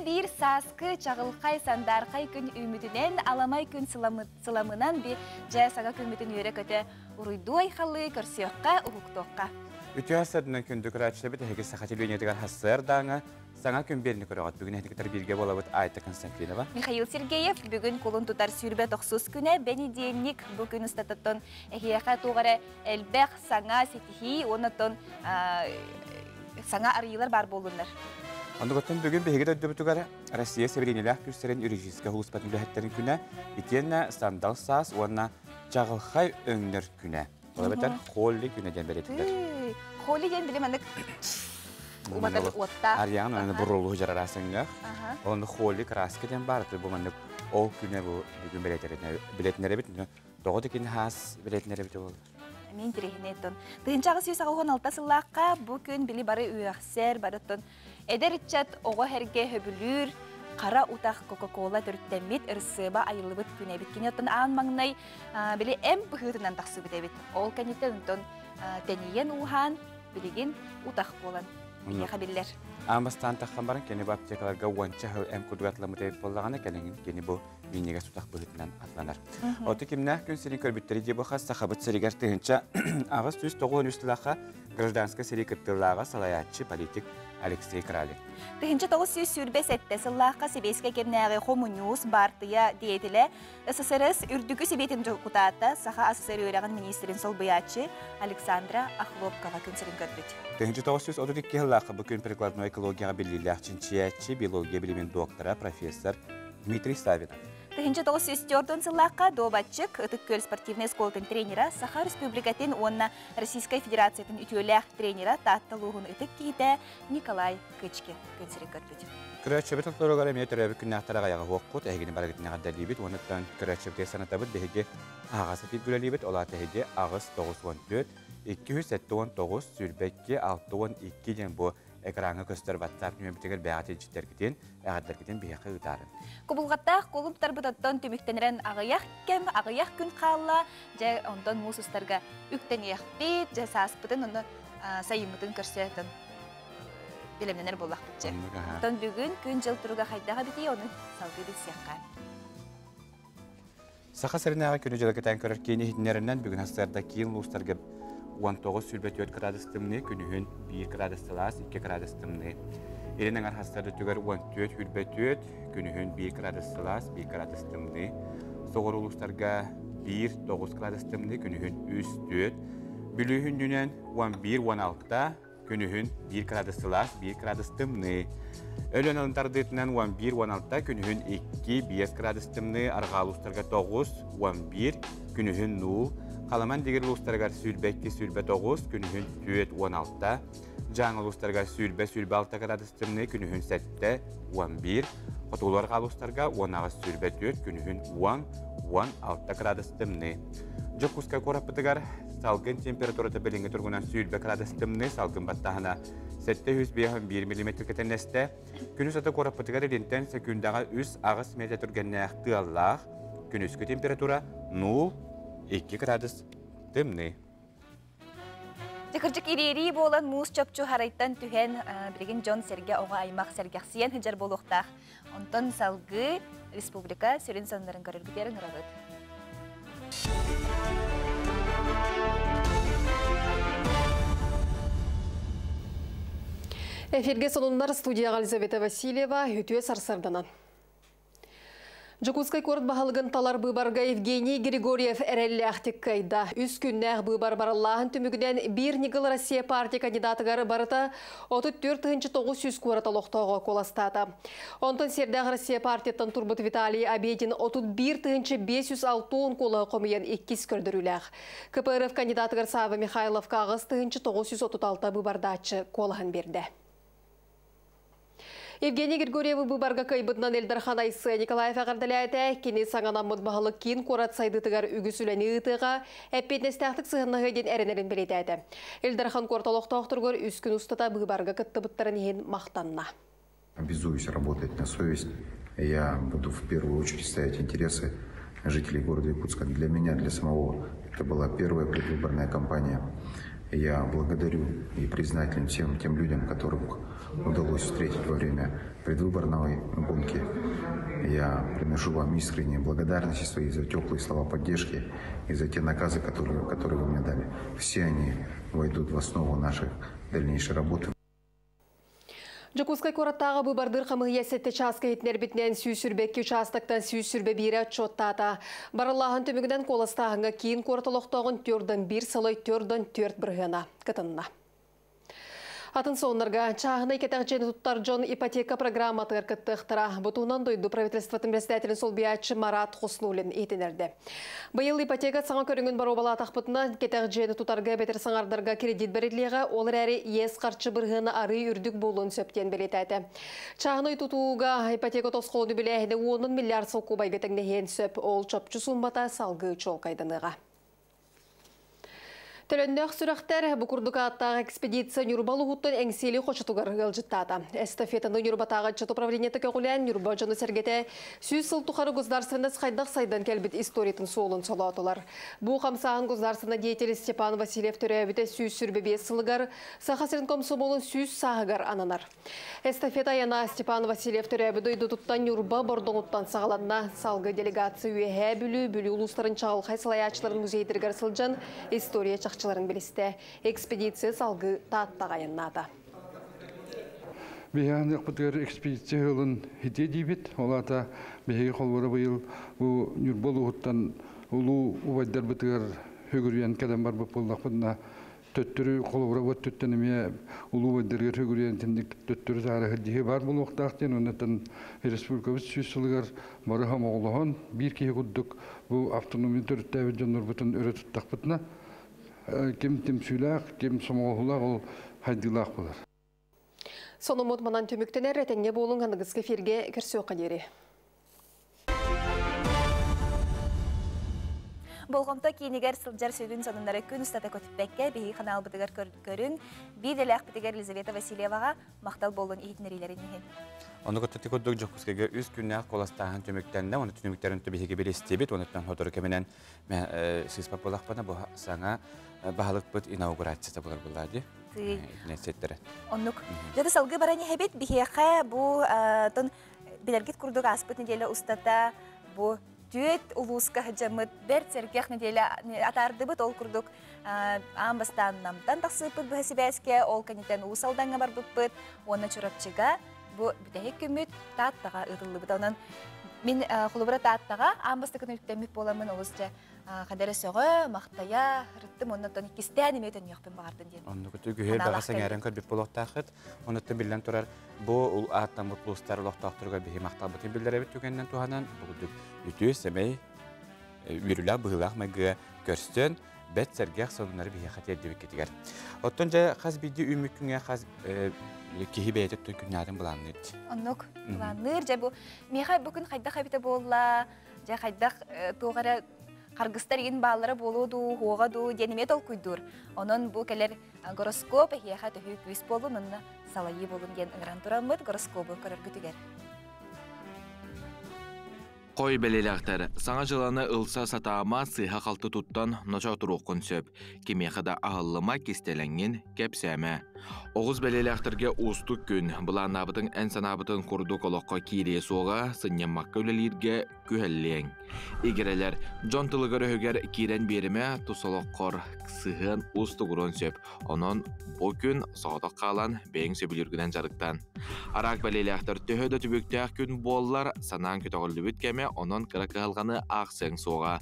Өссө биир сааскы чаҕылхай сандаархай күн үүммүтүнэн, аламай күн сыламынан би дьэ саҥа күммүтүн үөрэ-көтө уруйдуу айхаллыы көрсүөххэ, уһуктуохха. Үтүө сарсыарданан күндү көрөөччүлэрбит эһиги Саха телевидениетыгар сарсыардааҥы саҥа күн биэриини көрөҕүт. Бүгүн эһиги бииргэ буолабыт Айта Константинова. Михаил Сергеев. Бүгүн кулун тутар 29 күнэ, бэнидиэнньик. Бу күн устатыттан эһиэхэ туох эрэ элбэх саҥа ситиһии, оннотон саҥа арыйыылар баар буоллуннар. Оннугуттан бүгүн биһиги дойдубутугар Россия сэбилиэнньэлээх күүстэрин юридическай сулууспатын үлэһиттэрин күнэ, итиэннэ сандал саас уонна чаҕылхай өҥнөр күнэ. Ол эбэтэр Холли күнэ диэн бэлиэтилэр. Холли диэн били маннык уматар уоттаах. Арыйаҕын аны бурулуу жарараас өҥнөөх. Онно Холли краска диэн баар, бу маннык ол күнэ бу бүгүн бэлиэтинэрэбит. Тоҕо да кини хаас бэлиэтинэрэбит буолар. Мин интэриэһинэй. 1886 сыллаахха бу күн били бары үөхсэр, барыттан эдэр ыччат оҕо эргэ хөбүлүүр, хара утах Кока-Кола төрүттэммит, ырсыаба айыллыбыт күн эбит. Кини оттон аан маҥнай били эм быһыытынан тахсыбыт эбит. Ол кэнниттэн онтон тэнийэн ууһаан, билигин утах буолан биһиэхэ биллэр. Аан бастаан таххан баран кини бу аптекаларга уонча сыл эм курдук атыламмыт эбит буоллаҕына, кэлиҥин кини бу минньигэс утах быһыытынан атланар. Оту кимнээх күн сирин көрбүттэри дии бу хас Сахабыт сиригэр 1893 сыллаахха гражданскай сэрии кыттыылааҕа, салайааччы, политик Алексей Кралин. 1927 сыллаахха Сэбиэскэй кэмнээҕи хомуньуус баартыйа деятелэ, СССР Үрдүкү Сэбиэтин дьокутаата, Саха АССР үөрэҕин министрин солбуйааччы Александра Охлопкова күн сирин көрбүт. 1932 сыллаахха бу күн прикладной экологияҕа биллиилээх чинчийээччи, биология билимин доктора, профессор Дмитрий Савинов. 1904 сыллаахха дуобатчык, Ытык Күөл спортивнай оскуолатын тренера, Саха Республикатын уонна Российскай Федерациятын үтүөлээх тренера, Таатта улууһун ытык киһитэ Николай Кычкин күн сирин көрбүт. Көрөөччүбүт ортолоругар эмиэ төрөөбүт күннээхтэр аҕыйаҕа уоххут, эһигини барыгытын эҕэрдэлиибит, уонуттан көрөөччүбүтүгэр санатабыт, биһиги аһаҕас эфиргэ үлэлиибит, ол аата эһиги 8 94 279 22 62 диэн бу экраҥҥа көстөр WhatsApp нүөмэрбитигэр бэйэҕит илдьиттэргитин, эҕэрдэргитин биһиэхэ ыытаарыҥ. Кубулҕаттаах кулун тутарбыт оттон түмүктэнэрэн аҕыйах кэм, аҕыйах күн хаалла. Дьэ, онтон муус устарга үктэниэхпит, дьэ, сааспытын, онно сайыммытын көрсөөтөн бэлэмнэнэр буоллахпыт дьэ. Онтон бүгүн күн-дьыл туруга хайдах эбитий, ону салгыы билсиэххэ. Саха сиринээҕи күнү-дьылы кэтээн көрөр киин иһитиннэрэринэн бүгүн сарсыарда киин улуустарга 19-24 градус тымныы, күнүһүн 1 градус сылаас, 2 градус тымныы. Илин эҥэр сарсыарда 14-24, күнүһүн 1 градус сылаас, 1 градус тымныы. Соҕуруу улуустарга 1-9 градус тымныы, күнүһүн 3-4. Бүлүү үрдүнэн 11-16, күнүһүн 1 градус сылаас, 1 градус тымныы. Өлөөн алын тардыытынан 11-16, күнүһүн 2-5 градус тымныы, арҕаа улуустарга 9-11, күнүһүн 0, Халыма Индигир улуустарыгар 22-29, күнүһүн 4-16, Дьааҥы улуустарыгар 20-26 градус тымныы, күнүһүн 7-11, Хотугулуу арҕаа улуустарга 18-24, күнүһүн 10-16 градус тымныы. Дьокуускай куораппытыгар салгын температурата билиҥҥи туругунан 20 градус тымныы, салгын баттааһына 751 мм кэтэннэстэ. Күнүс аты куораппытыгар илинтэн секундаҕа 3-8 метр түргэннээх тыаллаах, күнүскү температура 0-2 градус тымныы. Кырдьык ириэрии буолан муус чопчу харайтан түһэн, билигин дьон сэргэ оҕо аймах сэргэхсийэн сылдьар буолуохтаах. Онтон салгыы республика сүрүн сонуннарын көрөргүтүгэр ыҥырабыт. Эфиргэ сонуннар, студияҕа Елизавета Васильева, үтүө сарсыарданан. Дьокуускай куорат баһылыгын талар быыбарга Евгений Григорьев эрэллээхтик кыайда. Үс күннээх быыбар барыллааһын түмүгүнэн Биир ньыгыл Россия партия кандидатыгар барыта 34 900 куорат олохтооҕо куоластаата. Онтон Сиэрдээх Россия партияттан турбут Виталий Обедин 31 506 куолаһы хомуйан иккис көрдөрүүлээх. КПРФ кандидатыгар Сава Михайловка 8936 быыбардааччы куолаһын берді. Евгений Григорьевы быыбарга кыайбытынан Ил Дархан Айсен Николаев эҕэрдэлээтэ. Кини саҥа анаммыт баһылык киин куорат сайдыытыгар үгүс үлэни ыытыаҕа, эппиэтинэстээхтик сыһыаннаһыа диэн эрэнэрин бэлиэтээтэ. Ил Дархан куорат олохтоохторугар үс күн устата быыбарга кыттыбыттарын иһин махтанна. Обязуюсь работать на совесть. Я буду в первую очередь ставить интересы жителей города Якутска. Для меня, для самого, это была первая предвыборная кампания. Я благодарю и признателен всем тем людям, которых удалось встретить во время предвыборной гонки. Я приношу вам искренние благодарности свои за теплые слова поддержки и за те наказы, которые, которые вы мне дали. Все они войдут в основу нашей дальнейшей работы. Дьокуускай куораттааҕы быыбардыыр хамыыһыйа сэттэ чааска иһитиннэрбитинэн 122 учаастактан 121-э отчуоттаата. Барыллааһын түмүгүнэн куоластааһыҥҥа киин куорат олохтооҕун төрдөн биир сылай төрдөн түөрт бырыһыана кытынна. Атын соннарга чааһынай кэтэх дьиэни туттар дьон ипотека программатыгар кыттыахтара. Бу туһунан дойду правительствотын председателин солбуйааччы Марат Хуснулин иһитиннэрдэ. Быйыл ипотека саҥа көрүҥүн боруобалаатахпытына, кэтэх дьиэни тутарга эбэтэр саҥардарга кредит бэриллиэҕэ, ол эрээри иэс харчы бырыһыана арыый үрдүк буолуон сөп диэн бэлиэтээтэ. Чааһынай тутууга ипотека тосхолун үбүлээһинэ уонун миллиард солкуобайга тэҥнэһиэн сөп, ол чопчу сууммата салгыы чуолкайданыаҕа. Төлөннөөх сүрэхтэр бу курдук ааттаах экспедиция Ньурба улууһуттан Эҥсиэли хочотугар ыалдьыттаата. Эстафетаны Ньурбатааҕы ыччат управлениета көҕүлээн Ньурба дьоно-сэргэтэ 100 сыл тухары государственность хайдах сайдан кэлбит историятын суолун солоотулар. Бу хамсааһын государственнай деятель Степан Васильев төрөөбүтэ 125 сылыгар Саха сирин комсомолун 100 сааһыгар ананар. Эстафета айана Степан Васильев төрөөбүт дойдутуттан Ньурба Бордоҥуттан саҕаланна. Салгыы делегация Үөһээ Бүлүү, Бүлүү улуустарын чаҕылхай салайааччыларын музейдарыгар сылдьан история чахчыларын билистэ. Экспедиция салгыы Тааттаҕа айаннаата. Биһиги аныахпытыгар экспедиция ыһылын хитиэ диибит. Ол аата биһиги холборо быйыл бу Ньурба улууһуттан улуу убайдарбытыгар сүгүрүйэн кэлэн барбыт буоллахпытына төттөрү холобура бу өттүттэн эмиэ улуу убайдарыгар сүгүрүйэн итинник төттөрү таары сылдьыһыы баар буолуохтаах диэн уоннаттан республикабыт 100 сылыгар бары хомоҕолоһон биир киһи курдук бу автономия төрүттээбит дьоннорбутун өрө туттахпытына ким түмсүүлээх, ким сомоҕолоһуулаах ол хайдыылаах буолар. Сонуммут манан түмүктэнэр, этэҥҥэ буолуҥ, аныгыскы эфиргэ көрсүөххэ диэри. Болҕомто киинигэр сылдьар сүрүн сонуннары күн устата көтүппэккэ биһиги ханаалбытыгар көрүҥ. Биир идэлээхпитигэр Елизавета Васильеваҕа махтал буоллун иһитиннэриилэрин иһин. Ону кытта курдук Дьокуускайга үс күннээх куоластааһын түмүктэннэ. Оны түмүктэрин биһиги билистибит. Онуттан сотору кэминэн сыыспат буоллахпына бу саҥа баһылыкпыт инаугурацията буолар буоллаа дии. Сеттэрэ. Оннук. Дьэ салгыы баран иһэбит. Биһиэхэ бу билэргит курдук ааспыт неделя устата бу түөт улууска сылдьаммыт бэрт сэргэх неделя атаардыбыт. Ол курдук аан бастаан Намтан тахсыыппыт быһа сибээскэ, ол кэнниттэн Уус Алдаҥҥа барбыппыт уонна Чурапчыга бу бүтэһик күммүт Тааттаҕа ыытыллыбыта. Онон мин холобура Тааттаҕа аан бастакытын үктэммит буоламмын олус дьэ хадара сөҕө, махтайа, рыттым оннуттан иккистээн эмиэ төннүөхпүн баҕардым диэн. Оннук үгүһү баҕа сэҥээрэн көрбүт буолуохтаахыт. Онуттан биллэн турар бу ааттаммыт улуустар олохтоохторугар биһи махталбытын биллэрэбит түгэнинэн туһанан бу курдук үтүө сэмэй үөрүүлээх быһыылаах майгыга көрсөн бэт сэргэх сонуннары биһиэхэ тиэрдибиккитигэр. Оттон дьэ хас биирдии үүммүт хас киһи бэйэтэ күннээтин былаанныыр. Оннук былаанныыр. Дьэ бу миэхэ бу күн хайдах эбитэ буолла, дьэ хайдах туох эрэ харгыстар игин бааллара буолуо дуу, хуоҕа дуу диэн эмиэ толкуйдуур. Онон бу кэлэр гороскоп эһиэхэ төһүү күүс буоллун, онно салайыы буолун диэн ыҥыран тураммыт гороскобу көрөргүтүгэр. Хой бэлиэлээхтэр саҥа дьыланы ылса сатаама сыыһа-халты туттан ночоотуруоххун сөп. Кимиэхэ да аһыллыма, кистэлэҥҥин кэпсээмэ. Оҕус бэлиэлээхтэргэ уустук күн. Былааннаабытыҥ эн санаабытын курдук олоххо киириэ суоҕа, сынньаммакка үлэлииргэ күһэллиэҥ. Игирэлэр дьон тылыгар-өһүгэр киирэн биэримэ, тус олоххор сыһыан уустугуруон сөп. Онон бу күн соҕотох хаалан бэйэҥ сөбүлүүргүнэн дьарыктан. Араак бэлиэлээхтэр төһө да түбүктээх күн буоллар, санаан көтөҕүллүбүт кэмэ онон кыра кыһалҕаны аахсыаҥ суоҕа.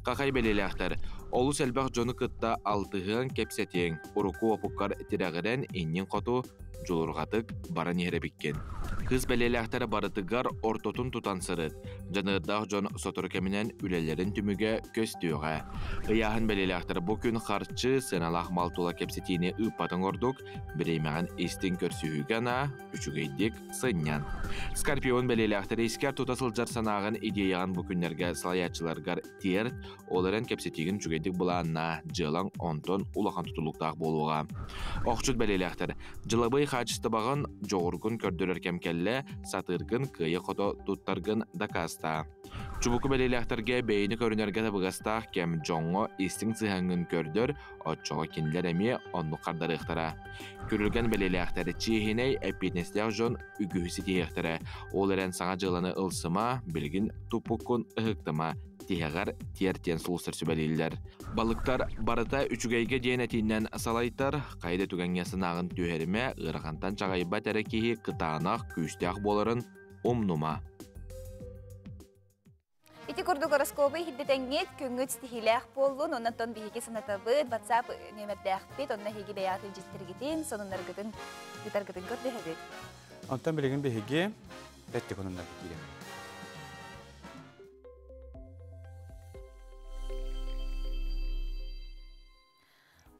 Хахай бэлиэлээхтэр олус элбэх дьону кытта алтыһыаҥ, кэпсэтиэҥ, урукку уопуккар тирэҕирэн иннин хоту дьулурҕатык баран иһэр эбиккин. Кыыс бэлиэлээхтэр барытыгар ортотун тутан сырыт. Дьаныардаах дьон сотору кэминэн үлэлэрин түмүгэ көстүөҕэ. Ыйааһын бэлиэлээхтэр бу күн харчы, сыаналаах мал тула кэпсэтиини ыыппатыҥ ордук, бириэмэҕин истиҥ көрсүһүүгэ анаа, үчүгэйдик сынньан. Скорпион бэлиэлээхтэр искэр тута сылдьар санааҕын, идеяҕын бу күннэргэ салайааччыларгар тиэрт, ол эрэн кэпсэтиигин үчүгэйдик былааннаа, дьыалаҥ онтон улахан тутулуктаах буолуоҕа. Охчут бэлиэлээхтэр дьылабый хаачыстыбаҕын, дьоҕургун көрдөрөр кэм кэллэ, сатыыргын кыайа-хото туттаргын дакаастаа. Чубуку бэлиэлээхтэргэ бэйэни көрүнэргэ табыгастаах кэм дьоҥҥо истиҥ сыһыаҥҥын көрдөр, оччоҕо кинилэр эмиэ оннук хардарыахтара. Күрүлгэн бэлиэлээхтэр чиэһинэй, эппиэтинэстээх дьон үгүһү ситиһиэхтэрэ. Ол эрэн саҥа дьыаланы ылсыма, билигин туппуккун ыһыктыма, тиһэҕэр тиэртиэн сулустар сүбэлииллэр. Балыктар барыта үчүгэйгэ диэн этиинэн салайтар, хайа да түгэҥҥэ санааҕын түһэримэ, ыарахантан чаҕыйбат эрэ киһи кытаанах, күүстээх буоларын умнума. Ити курдук гороскобу иһирдэтэҥҥит, күҥҥүт ситиһиилээх буоллун, оннотон биһиги санатабыт, WhatsApp нүөмэрдээхпит, онно эһиги бэйэҕит илдьиттэргитин, сонуннаргытын ыытаргытын көрдөһөбүт. Онтон билигин биһиги тэттик онуннар киирэбит.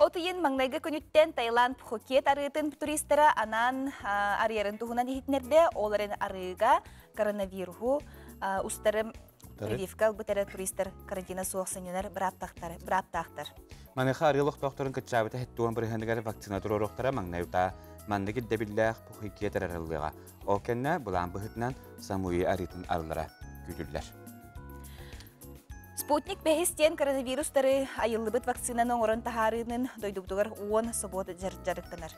От ыйын маҥнайгы күнүттэн Таиланд Пхукет арыытын туристара анаан арыйарын туһунан иһитиннэрдэ. Ол эрэн арыыга коронавируһу устары прививка ылбыт эрэ туристар карантина суох сынньанар бырааптаахтар. Маныаха арыы олохтоохторун кыччаабыта һэттуон бырыһыаныгар вакцина туруоруохтара маҥнай утаа маннык ирдэбиллээх Пхукет арыллыаҕа. Ол кэннэ былаан быһыытынан Самуи арыытын арыллара күүтүллэр. Спутник бэһис диэн коронавирустары айыллыбыт вакцинаны оҥорон таһаарыынын дойдубутугар уон собуот дьарыктанар.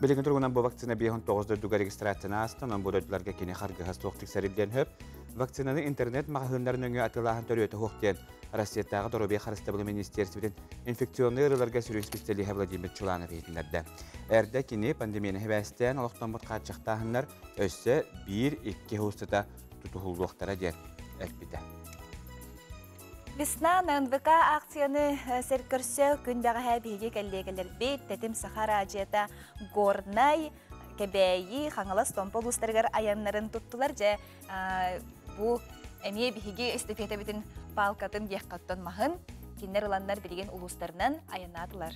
Билигин туругунан бу вакцина 59 дойдуга регистрацияны ааста, онон бу дойдуларга кини харгыһа суох тиксэриллиэн сөп. Вакцинаны интернет маҕаһыыннарын өҥө атыылааһын төрүөтэ суох диэн Россиятааҕы доруобуйа харыстабылын министиэристибэтин инфекционнай ыарыыларга сүрүн специалиһа Владимир Чуланов иһитиннэрдэ. Эрдэ кини пандемияны сибээстээн олохтоммут хааччахтааһыннар өссө биир-икки устата тутуһуллуохтара диэн эппитэ. Весна на НВК акцияны сэр көрсө күн бэҕэһээ биһиги кэллиэгэлэрбит Тэтим Саха араадьыйата Горнай, Кэбээйи, Хаҥалас, Томпо улуустарыгар айаннарын туттулар. Дьэ, бу эмиэ биһиги эстафетабытын палкатын диэххэ маһын кинилэр ыланнар билигин улуустарынан айаннаатылар.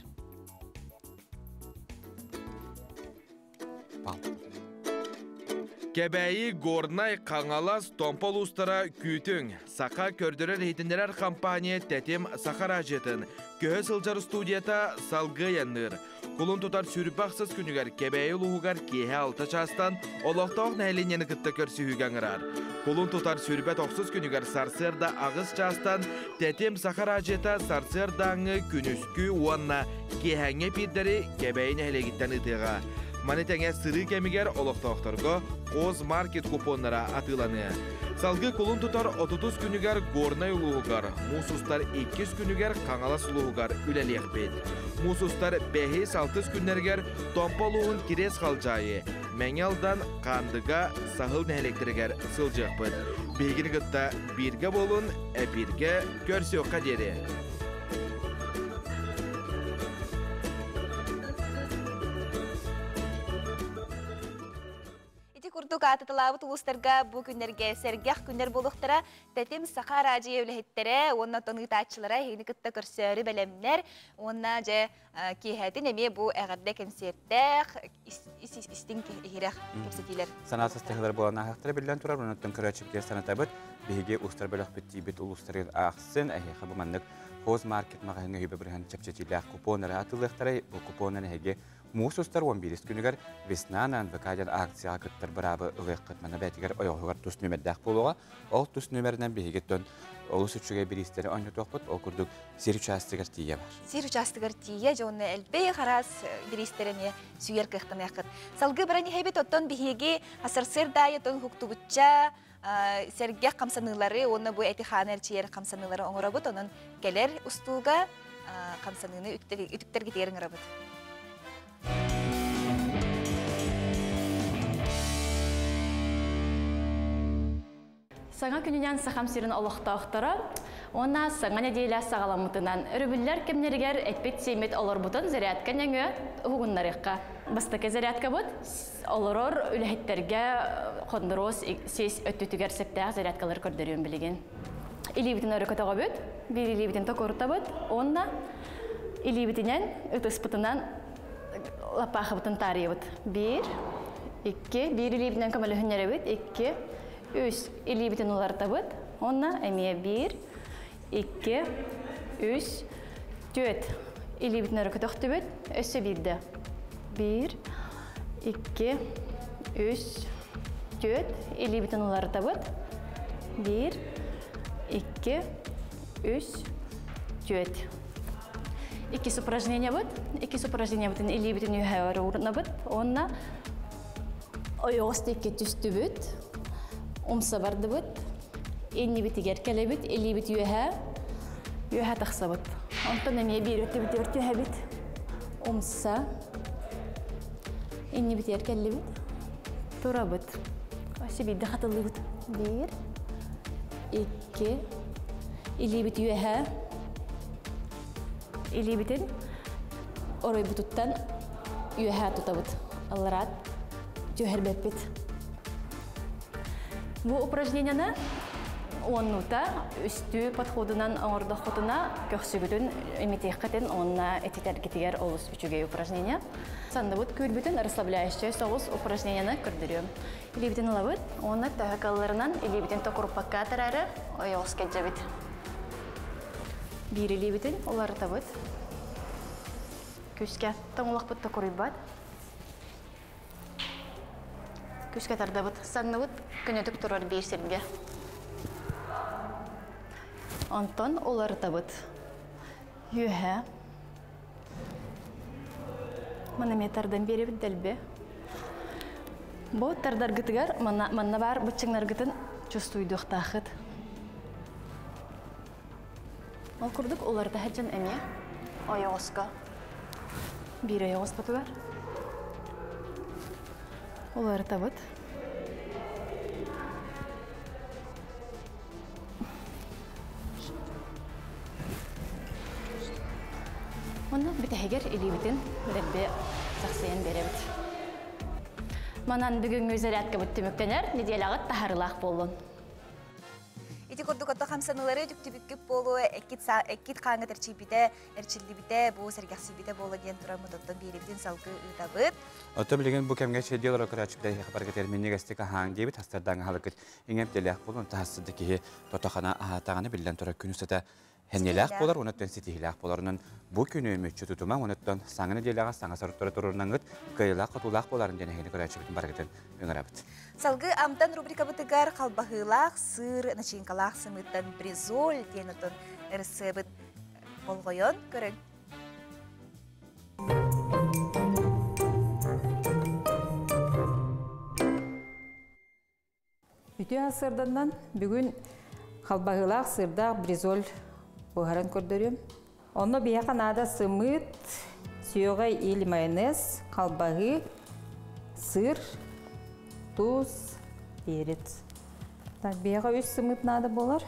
Кэбээйи, Горнай, Хаҥалас, Томпо улуустара күүтүҥ. Саха көрдөрөр-иһитиннэрэр компания Тэтим Саха араадьыйатын көһө сылдьар студията салгыы айанныыр. Кулун тутар сүүрбэ ахсыс күнүгэр Кэбээйи улууһугар киэһэ алта чаастан олохтоох нэһилиэнньэни кытта көрсүһүүгэ ыҥырар. Кулун тутар сүүрбэ тохсус күнүгэр сарсыарда аҕыс чаастан Тэтим Саха араадьыйата сарсыардааҥҥы, күнүскү уонна киэһээҥҥи эпиирдэри Кэбээйи нэһилиэгиттэн ыытыаҕа. Маны тэҥэ сырыы кэмигэр олохтоохторго Козмаркет купоннара атыыланыа. Салгыы кулун тутар отутус күнүгэр Горнай улууһугар, муус устар иккис күнүгэр Хаҥалас улууһугар үлэлиэхпит. Муус устар бэһис-алтыс күннэригэр Томпо улууһун Кириэс Халдьаайы, Мэҥэ Алдан, Хаандыга, Саһыл нэһилиэктэригэр сылдьыахпыт. Биһигини кытта бииргэ буолун, эпииргэ көрсүөххэ диэри! Ити курдук аатыталаабыт улуустарга бу күннэргэ сэргэх күннэр буолуохтара. Тэтим Саха араадьыйа үлэһиттэрэ уонна оттон ыытааччылара эһигини кытта көрсөөрү бэлэмнэр. Уонна дьэ киэһэтин эмиэ бу эҕэрдэ кэнсиэртээх, истиҥ иһирэх кэпсэтиилэр. Санаа састыһылар буолан ааһыахтара биллэн турар, онон көрөөччүбүтүгэр санатабыт. Биһиги устар бөлөхпүт тиийбит улуустарыгар аахсын, эһиэхэ бу маннык Хозмаркет маҕаһыыҥҥа үбэ бырыһан чэпчэтиилээх купон эрэ атыылыахтарай. Бу купонан эһиги муус устар 11 күнүгэр Весна на НВК диэн акцияҕа кыттар быраабы ылыаххыт. Манна бэйэтигэр ойоҕоһугар тус нүөмэрдээх буолуоҕа. Ол тус нүөмэринэн биһигиттэн олус үчүгэй бириистэри оонньотуохпут. Ол курдук сир учаастагар тиийэ бар. Сир учаастагар тиийэ, дьэ онно элбэх араас бириистэр эмиэ сүүйэр кыахтаныаххыт. Салгыы баран иһэбит, оттон биһиги сарсыарда аайы уһуктубучча сэргэх хамсаныылары уонна бу эти-хааны эрчийэр хамсаныылары оҥоробут. Онон кэлэр устууга хамсаныыны үтүктэргитигэр ыҥырабыт. Саҥа күнүнэн Сахам сирин олохтоохторо уонна саҥа нэдиэлэ саҕаламмытынан өрөбүллэр кэмнэригэр эппит-сиэммит олорбутун зарядка нөҥүө уһугуннарыахха. Бастакы зарядкабыт олорор үлэһиттэргэ хондуруос сис өттүтүгэр сөптөөх зарядкалар көрдөрүөм билигин. Илиибитин өрө көтөҕөбүт, биир илиибитин токурутабыт уонна илиибитинэн ытыспытынан лаппаахыбытын таарыйабыт. Биир, икки, биир илиибитинэн көмөлөһүннэрэбит, икки, үс илиибитин уларытабыт. Онно эмиэ биир, икки, үс, түөрт илиибитин өрө көтөхтүбүт. Өссө биирдэ. Биир, 2, 3, 4, илиибитин уларытабыт. 1, 2, 3, 4. Иккис упражнениябыт. Иккис упражнениябытын илиибитин үһэ уурунабыт. Онна ойоҕос диэки түстүбүт. Умса бардыбыт. Иннибитигэр кэлэбит, илиибит үөһэ. Үөһэ тахсабыт. Онтон эмиэ биир өттүбүтүгэр түһэбит. Умса. Иннибитигэр кэллибит. Турабыт. Өссө биирдэ хатыллыбыт. 1, 2, илиибит үөһэ. Илиибитин оройбутуттан үөһэ тутабыт. Аллараат түһэрбэппит. Бу упражнениены уоннута үстүү подходунан оҥордоххутуна көхсүгүтүн имитиэххитин уонна этитэргитигэр олус үчүгэй упражнение. Санныбыт күүрбүтүн расслабляющая соҕус упражнениены көрдөрүөм. Илиибитин ылабыт уонна төһө калларынан илиибитин токуруппакка тарары ойоҕос кэлдьэбит. Биир илиибитин уларытабыт. Күскэ тоҥулахпыт токуруйбат. Күскэ тардабыт. Санныбыт көнөтүк турар биир сиргэ. Онтон уларытабыт. Үөһэ. Манометрдан биэрэбит дэлби. Бу тардаргытыгар манна бар быччыҥнаргытын чувствуйдуохтаахыт. Ол курдук уларыта сылдьан эмиэ ойоҕоско. Биир ойоҕоспутугар уларытабыт. Онно бүтэһигэр илиибитин дэлби сахсыйан биэрэбит. Манан бүгүҥҥү зарядкабыт түмүктэнэр, неделяҕыт таһарылаах буоллун. Ити курдук ото хамсаныылары түктүбүккүп буолуо, эккит хааҥҥыт эрчийбитэ, эрчиллибитэ, бу сэргэхсийбитэ буолуо диэн тураммыт оттон биэрибитин салгыы ыытабыт. Ото билигин бу кэмҥэ чэйдиэл олорор көрөөччүлэр эһиэхэ барыгытыгар минньигэстик аһааҥ диэбит, хастардаан аһалыккыт иҥэмтиэлээх буолун, таһассыда киһи тото-хана аһаатаҕына биллэн турар күн устата хэнньэлээх буолар, онуттан ситиһиилээх буолар. Онон бу күнү мүччү тутумаҥ, онуттан саҥа нэдиэлэҕэ саҥа соруктары туруоруннаҥҥыт кыайыылаах-хотуулаах буоларын диэн эһигини көрөөччүбүтүн барыгытын ыҥырабыт. Салгыы Амтан рубрикабытыгар халбаһыылаах сыыр начинкалаах сымыыттан бризоль диэн отон ырысыабыт болҕойон көрүҥ. Үтүө сырданнан бүгүн халбаһыылаах сыырдаах бризоль буһаран көрдөрүөм. Онно биһиэхэ наада сымыыт, сүөҕэй или майонез, халбаһыы, сыр, туус, перец. Так, биһиэхэ үс сымыыт наада буолар.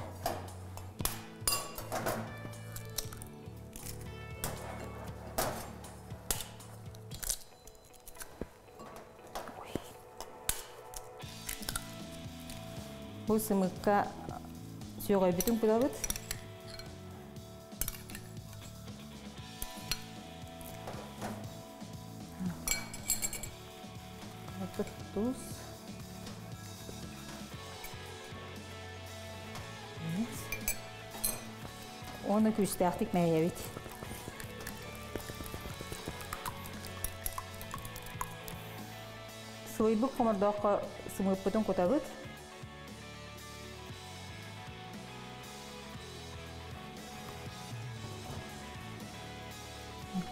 Бу сымыкка сүөҕөйбүтүн кутабыт. Туус. Оны күүстээхтик мэйэбит. Сылыйбыт хомордооххо сымыыппытын кутабыт.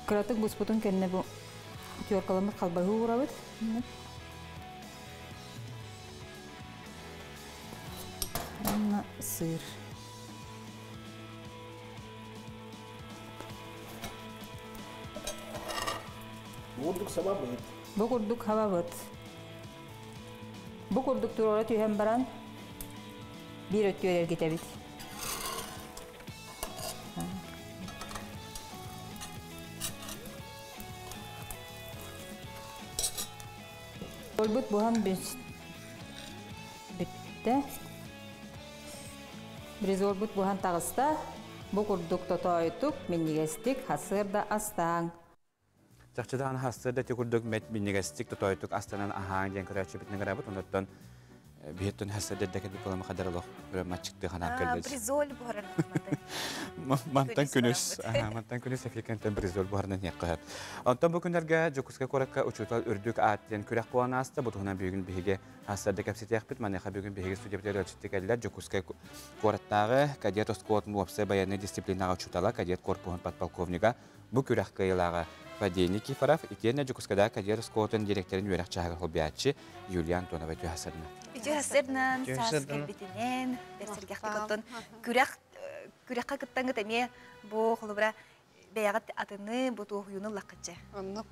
Кыратык буспутун кэннэ бу теркаламмыт халбаһы уурабыт. Уонна сыр. Бу курдук сабабыт. Бу курдук хабабыт. Бу курдук туруора түһэн баран биир өттүгэр эргитэбит. Олбут буһан бүттэ. Бризолбут буһан таҕыста. Бу курдук тотоойутук, минньигэстик хасыар да астааҥ. Чахчыдаан хасыар да ити курдук минньигэстик тотоойутук астанан аһааҥ диэн көрөөччүбүтүн ыҥырабыт. Онуттан Биһиттэн хасса дэрдэкэ диплома хадар олох маччыкты ханан кэллэ. Бризоль буһаран Мантан күнүс, мантан күнүс Африкантан бризоль буһарынан хиэккэ. Онтон бу күннэргэ Дьокуускай куоракка учуутал үрдүк аат диэн күрэх буолан ааста. Бу туһунан бүгүн биһиги хассарда кэпсэтиэхпит. Маныаха бүгүн биһиги студиябытыгар ыалдьытты кэллэр Дьокуускай куораттааҕы кадет оскуолатын уопсай байыаннай дисциплинаҕа учуутала, кадет корпуһун подполковнига, бу күрэх кыайыылааҕа Фадей Никифоров, итиэннэ Дьокуускайдааҕы кадет оскуолатын директорын үөрэх чааһыгар холбуйааччы Юлия Антонова үтүө хасырна. Үтүө хасырнан, саас кэлбитинэн, бэрсэргэхтик оттон күрэх күрэххэ кыттаҥҥыт эмиэ бу холобура бэйэҕит атыны бу туоһуйууну ыллаххытчы. Оннук.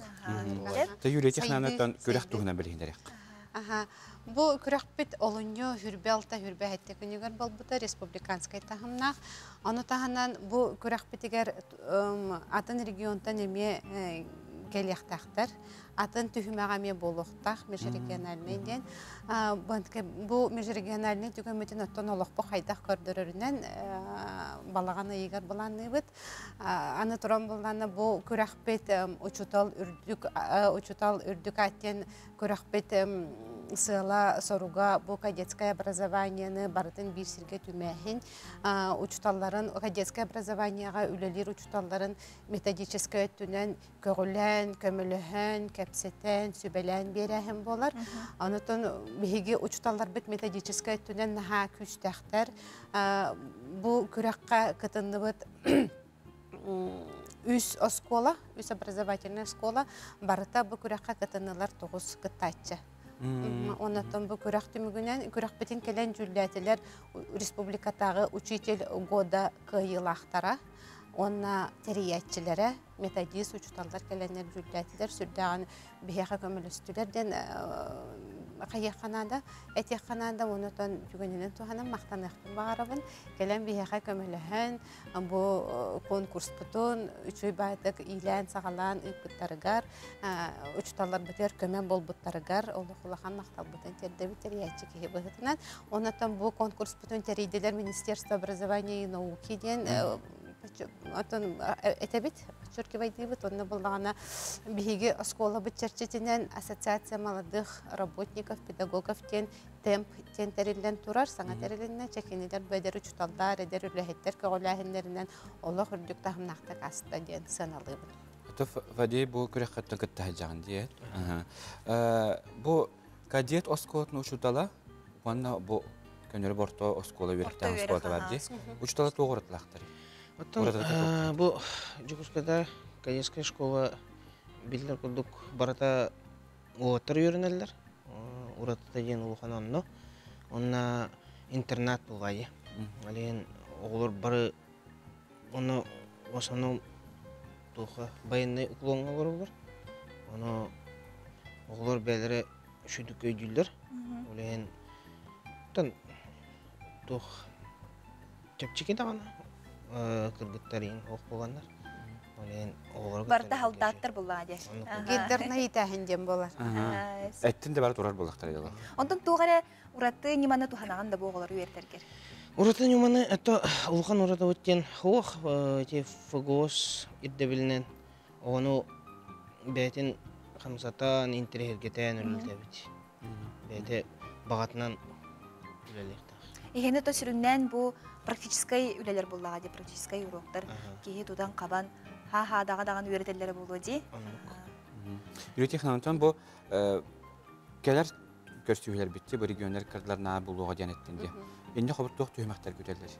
Тэ Юлия Тихоновнаттан күрэх туһунан билиһиннэриэх. Аха. Бу күрэхпит олунньу хүрбэ алта хүрбэ сэттэ күнүгэр буолбута республиканскай таһымнаах. Ону таһынан бу күрэхпитигэр атын регионтан эмиэ кэлиэхтээхтэр. Атын түһүмэҕэ эмиэ буолуохтаах межрегиональный диэн. Бу межрегиональный түгэммитин оттон олохпу хайдах көрдөрөрүнэн балаҕан ыйыгар былаанныыбыт. Аны туран буллана бу күрэхпит учуутал үрдүк учуутал үрдүк аат диэн күрэхпит сыала-соруга бу кадетское образованиены барытын биир сиргэ түмээһин учууталларын кадетское образованиеҕа үлэлиир учууталларын методическай өттүнэн көҕүлээн, көмөлөһөн, кэпсэтэн, сүбэлээн биэрээһин буолар. Онутун биһиги учууталларбыт методическай өттүнэн наһаа күүстээхтэр. Бу күрэххэ кытынныбыт үс оскуола, үс образовательная школа барыта бу күрэххэ кытыннылар тоҕус кыттааччы. Оннотон бу күрэх түмүгүнэн күрэхпитин кэлэн дьүүллээтилэр республикатааҕы учитель года кыайыылаахтара уонна тэрийээччилэрэ методист учууталлар кэлэннэр дьүүллээтилэр сүрдээҕин биһиэхэ көмөлөстүлэр диэн хайыахха наада этиэххэ наада онотон түгэнинэн туһанан махтаныахпын баҕарабын кэлэн биһиэхэ көмөлөһөн бу конкурспутун үчүгэй баайдык иилээн-саҕалаан ыыппыттарыгар учууталларбытыгар көмө буолбуттарыгар олох улахан махталбытын тиэрдэбит тэрийээччи киһи быһыытынан онотон бу конкурспутун тэрийдилэр Министерство образования и науки диэн Оттон этэбит, подчеркивайдыыбыт, онно буллаҕына биһиги оскуолабыт чэрчитинэн Ассоциация молодых работников, педагогов диэн темп диэн тэриллэн турар, саҥа тэрилиннэ, чэкинилэр бу эдэр учууталлар, эдэр үлэһиттэр көҕүлээһиннэринэн олох үрдүк таһымнаахтык аста диэн сыаналыыбын. Ото Фадей бу күрэххэ кытта сылдьаҕын диэт. Бу кадет оскуолатын учуутала уонна бу көнөрү борто оскуола үөрэхтээх оскуолата бар дии. Учуутала туох уратылаахтар? Оттон бу Дьокуускайда кадетская школа биллэр курдук барыта уолаттар үөрэнэллэр. Уратыта диэн улахан онно. Онно интернат буолаайы. Алиен оҕолор бары ону в основном туха военный уклоҥҥа олороллор. Ону оҕолор бэйэлэрэ үчүгдүк өйдүүллэр. Ол иһин оттон туох чэпчэки даҕаны кыргыттар иһин суох буоланнар. Ол иһин оҕолорго Барыта халдааттар буллаҕа диэ. Гиддарна иитээһин диэн буолар. Эттин да бары турар буоллахтара дьоло. Онтон туох эрэ ураты ньыманы туһанаҕын да бу оҕолору үөрэтэргэр? Ураты ньыманы это улахан уратыбыт диэн суох ити ФГОС ирдэбилинэн оҕону бэйэтин хамсатан, интэриэһиргэтэн үлэлэтэбит. Бэйэтэ баҕатынан үлэлиэхтээх. Иһини то сүрүннээн бу практическай үлэлэр буоллаҕа дии, практическай уроктар киһи тутан-хабан ха-ха даҕа даҕаны үөрэтэллэрэ буолуо дии. Юрий Тихонович, бу кэлэр көрсүһүүлэрбитти бу регионнар кырдылар буолуоҕа диэн эттин дии. Инне хобут туох түһүмэхтэр күтэллэр?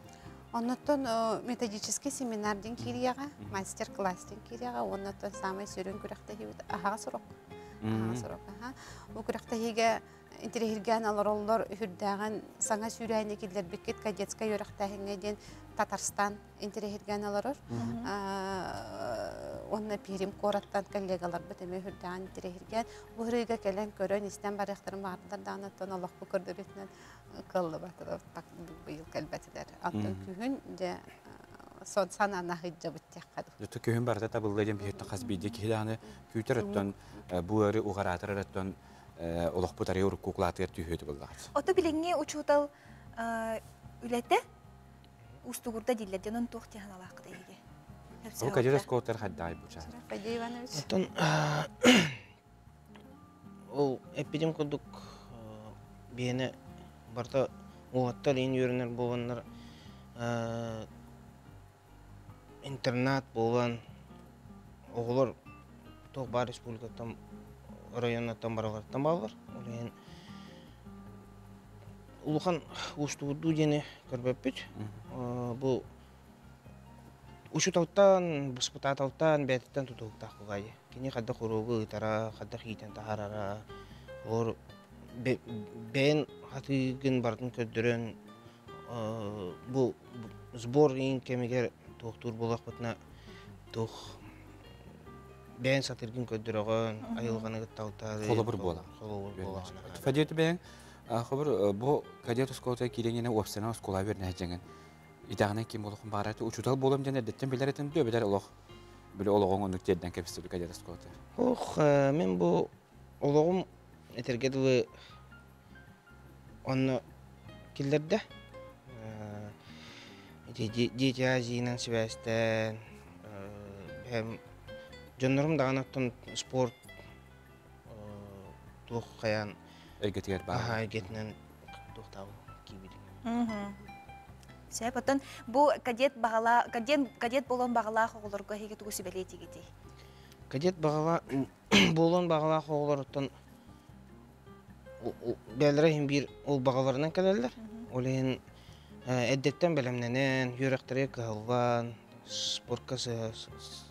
Оннуттан методический семинар диэн киириэҕэ, мастер-класс диэн киириэҕэ, уоннаттан саамай сүрүн күрэхтэһиибит аһаҕас урок. Аһаҕас урок, аха. Бу күрэхтэһиигэ интэриэһиргээн олороллор үһүрдээҕин саҥа сүүрээни киллэрбиккит кадетскай үөрэхтээһиҥҥэ диэн Татарстан интэриэһиргээн олорор. Уонна Пермь куораттан коллегаларбыт эмиэ үһүрдээҕин интэриэһиргээн бу ырыыга кэлэн көрөн истэн барыахтарын баҕардылар даҕаны оттон олохпут көрдөрүүтүнэн кыаллыбатылар быйыл кэлбэтилэр. Оттон күһүн дьэ сон санаана сылдьабыт диэххэ дуу. Дьэ күһүн барыта табыллыа диэн биһиттэн хас биирдии киһи даҕаны күүтэр оттон бу ыары уҕараатар оттон олохпут арыйа урукку укулаатыгар түһүө буоллаҕа. Ото билиҥҥи учуутал үлэтэ уустугурда дииллэр дьонун туох диэн санаалааххыт эһиги? Ол кадет оскуолатыгар хайдаҕай бу чаас? Фадей Иванович. Оттон ол эппитим курдук биһиэнэ Барыта уолаттар иин үөрэнэр буоланнар интернат буолан оҕолор туох баар республикаттан районнартан барыларыттан бааллар. Ол иһин улахан уустугурдуу диэни көрбөппүт. Бу учууталтан, баспытааталтан бэйэтиттэн тутулуктаах буолаайы. Кини хайдах уруогу ыытара, хайдах иитэн таһаарара, олор бэйэн хатыыгын барытын көрдөрөн бу сбор иин кэмигэр туохтуур буолахпытына туох бэйэн сатыыргын көрдөрөҕөн, айылҕаны кытта алтаары Холобур буола. Холобур буола. Фадеев бэйэҥ холобур бу кадет оскуолата киириэҥ уопсайынан оскуола үөрэнэ сылдьаҥын итэҕинэн ким болохун баара учуутал буолуом диэн эрдэттэн билэр этим дуо эбэтэр олох били олоҕуҥ оннук тиэрдэн кэбистэ кадет оскуолата? Ох, мин бу олоҕум этэргэ дылы онно киллэрдэ. Ити Дети Азиянан сибээстээн бэйэм дьоннорум даҕаны оттон спорт туох хайаан эйгэтигэр баар. Аха, эйгэтинэн туохтаабын киирбитим. Сөп, оттон бу кадет баҕала кадет кадет буолуон баҕалаах оҕолорго эһиги тугу сүбэлиэтигитий? Кадет баҕала буолуон баҕалаах оҕолор оттон бэйэлэрэ иһин биир ол баҕаларынан кэлэллэр. Ол иһин эрдэттэн бэлэмнэнэн, үөрэхтэригэр кыһаллан, спортка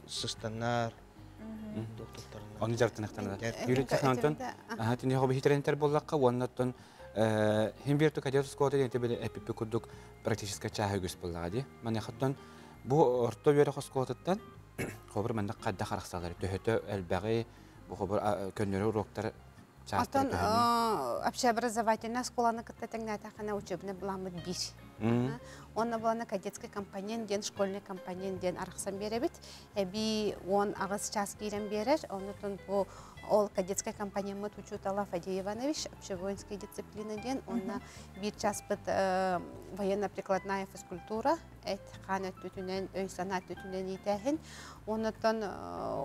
сыстаннар, Оны дьарыктаныахтанар. Юрий Тихоновтан аха тини хобу хитрентер боллакка уоннаттан хим бир кадет оскуолата диэн били эпиппи курдук практическай чааһы үгүс буоллаҕа дии. Маныхаттан бу орто үөрэх оскуолатыттан хобур маннык хайдах харахсалар төһөтө элбэҕи бу хобур көннөрү уроктар Оттон общеобразовательная школаны кытта тэҥнээтэххинэ учебный былааммыт биир. Онно буолана кадетский компонент диэн, школьный компонент диэн арахсан биэрэбит. Эбии 18 час киирэн биэрэр. Оннутун бу ол кадетскай компонеммыт учуутала Фадей Иванович общевоинская дисциплина диэн, онно биир часпыт военно-прикладная физкультура, эт хаан өттүтүнэн, өй-санаа өттүтүнэн иитээһин. Оннуттан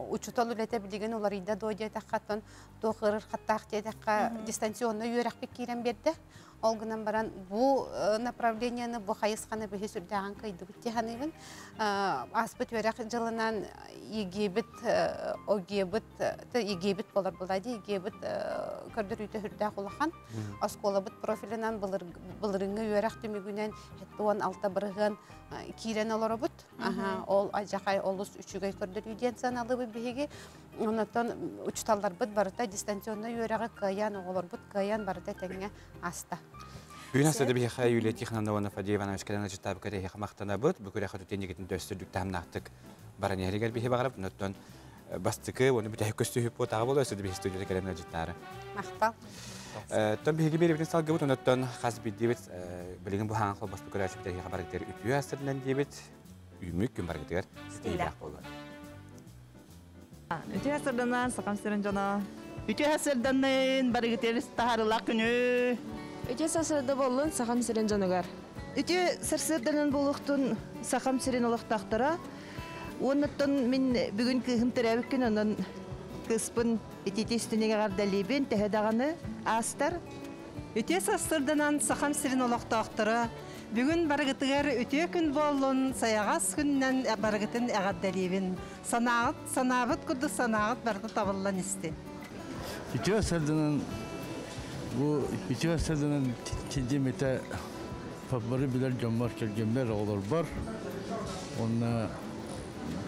учуутал үлэтэ билигин уларыйда дуо диэтэххэ, туох ыарырхаттаах диэтэххэ, дистанционно үөрэхпит киирэн биэрдэ. Ол гынан баран бу направлениены, бу хайысханы биһи сүрдээҕин кыайдыбыт дии саныыбын. Ааспыт үөрэх дьылынан ЕГЭбит, ОГЭбит, ЕГЭбит болар була дии, ЕГЭбит көрдөрүүтэ сүрдээх улахан. Оскуолабыт профилынан былырыҥҥы үөрэх түмүгүнэн 76 бырыһыан киирэн олоробут. Ол адьахай олус үчүгэй көрдөрүү диэн сыаналыыбыт биһиги. Онтон учууталларбыт барыта дистанционнай үөрэҕи кыайан, оҕолорбут кыайан барыта тэҥҥэ аста. Бүгүн астады биһиэхэ Юлия Тихоновна Фадеева Иванович кэлэн ачытаабыкка эһиэхэ махтанабыт. Бу күрэхэ түтенигитин төстүрдүк таһымнаахтык баран иһэригэр биһи баҕарабыт. Онтон бастакы уонна бүтэһик көстүүһүп буотаҕа буолуо өссө да биһи студияда кэлэн ыалдьыттаары. Махтал. Тон биһиги биэрибитин салгыбыт, онтон хас биирдиибит билигин бу хаҥан холбоспут көрөөччүбүт эһиэхэ барытыгар үтүө астарынан диэбит үүмүк күн барытыгар ситиһиилээх буолуо. Үтүө сырданан Сахам сирин дьоно. Үтүө сырданын барыгытыр таһарылаах күнү. Үтүө сарсыарда боллун Сахам сирин дьонугар. Үтүө сарсыарданан буолуохтун Сахам сирин олохтоохторо. Уоннаттан мин бүгүн кыыһым төрөөбүт күн, онон кыыспын итити истинигэ эҕэрдэлиибин, төһө даҕаны аастар. Үтүө сарсыарданан Сахам сирин олохтоохторо. Бүгүн барыгытыгар үтүө күн буоллун, сайаҕас күнүнэн барыгытын эҕэрдэлиибин. Санааҕыт, санаабыт курдук санааҕыт барыта табыллан истин. Үтүө сарданан бу үтүө сарданан тидимите бары билэр дьоммор, кэргэммэр, оҕолорбор уонна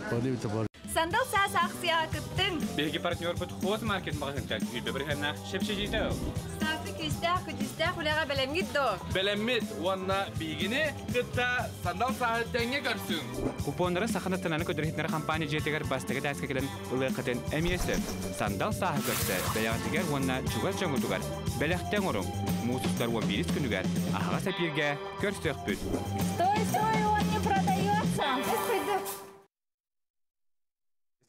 бары бар. Сандал саас аахсыйаҕа кыттыҥ! Биһиги партнербут Хоз Маркет маҕаһыынтан үйбэ бырыһыаннаах шепшежите ыл. Сааскы күүстээх, көдьүүстээх үлэҕэ бэлэмҥит дуо? Бэлэммит уонна биһигини кытта сандал сааһы тэҥҥэ көрсүҥ! Купоннары Саха национальнай көрдөрүүтүнэр компания дьиэтигэр бастакы этээскэ кэлэн ылыаххытын эмиэ сөп. Сандал сааһы көрсө бэйэҕитигэр уонна чугас дьоҥҥутугар бэлэхтэ оҥоруҥ. Муус устар 11 күнүгэр аһаҕас эпииргэ көрсүөхпүт. Стой, стой, он не продается!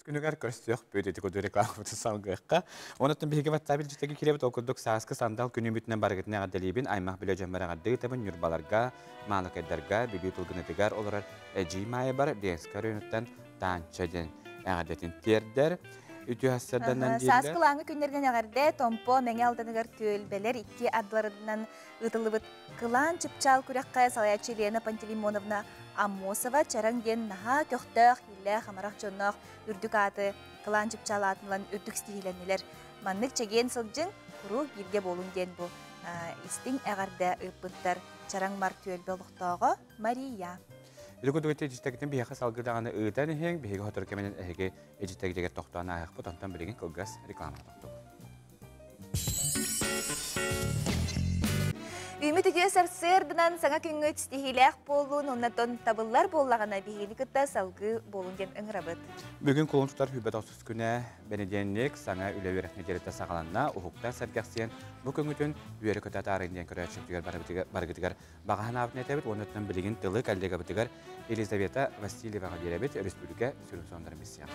Күнүгэр көрсүөхпүт ити курдук рекламабытын салгыахха. Онон биһиги ватсап илдьитигэ киирэбит ол курдук сааскы сандал күнүмүтүнэн барыгытын эҕэрдэлиибин аймах билэ дьоммор эҕэрдэ Ньурбаларга, Маалыкайдарга, Бүлүү Тылгынытыгар олорор Эдьиий Маайабар Ленскэй оройуонуттан Таанча диэн эҕэрдэтин тиэрдэр. Үтүө сарсыарданан дииллэр. Сааскы ылааҥы күннэринэн эҕэрдэ Томпо Мэҥэ Алданыгар түөлбэлэр икки ардыларынан ыытыллыбыт Кылаан чыпчаал күрэххэ салайааччы Елена Пантелеймоновна Аммосова Чараҥ диэн наһаа көхтөөх, иллээх, амарах дьонноох үрдүк ааты Кылаан чыпчаал аатын ылан үрдүк ситиһиилэннилэр. Маннык чэгиэн сылдьыҥ, куруук бииргэ буолуҥ диэн бу истиҥ эҕэрдэ ыыппыттар Чараҥ Мар түөлбэ олохтооҕо Мария. Ити курдук итичтэкитин биһиэхэ салгыы даҕаны ыытан иһиҥ, биһиги сотору кэминэн эһиги ичиттэгитигэр тохтоон ааһыахпыт, онтон билигин кылгас реклама тохтуубут. Үүмүт үтүө сарсыарданан саҥа күҥҥүт ситиһиилээх буоллун, оннотон табыллар буоллаҕына биһигини кытта салгыы буолун диэн ыҥырабыт. Бүгүн кулун тутар хүбэт охсус күнэ бэнидиэнньик саҥа үлэ үөрэх нэдиэлэтэ саҕаланна, уһуктар сэргэхсийэн бу күҥҥүтүн үөрэ-көтө атаарыҥ диэн көрөөччүбүтүгэр барыгытыгар баҕа санаабытын этэбит уонна билигин тылы коллегабытыгар Елизавета Васильеваҕа биэрэбит өрөспүүбүлүкэ сүрүн сонуннарын билсиэҕэ.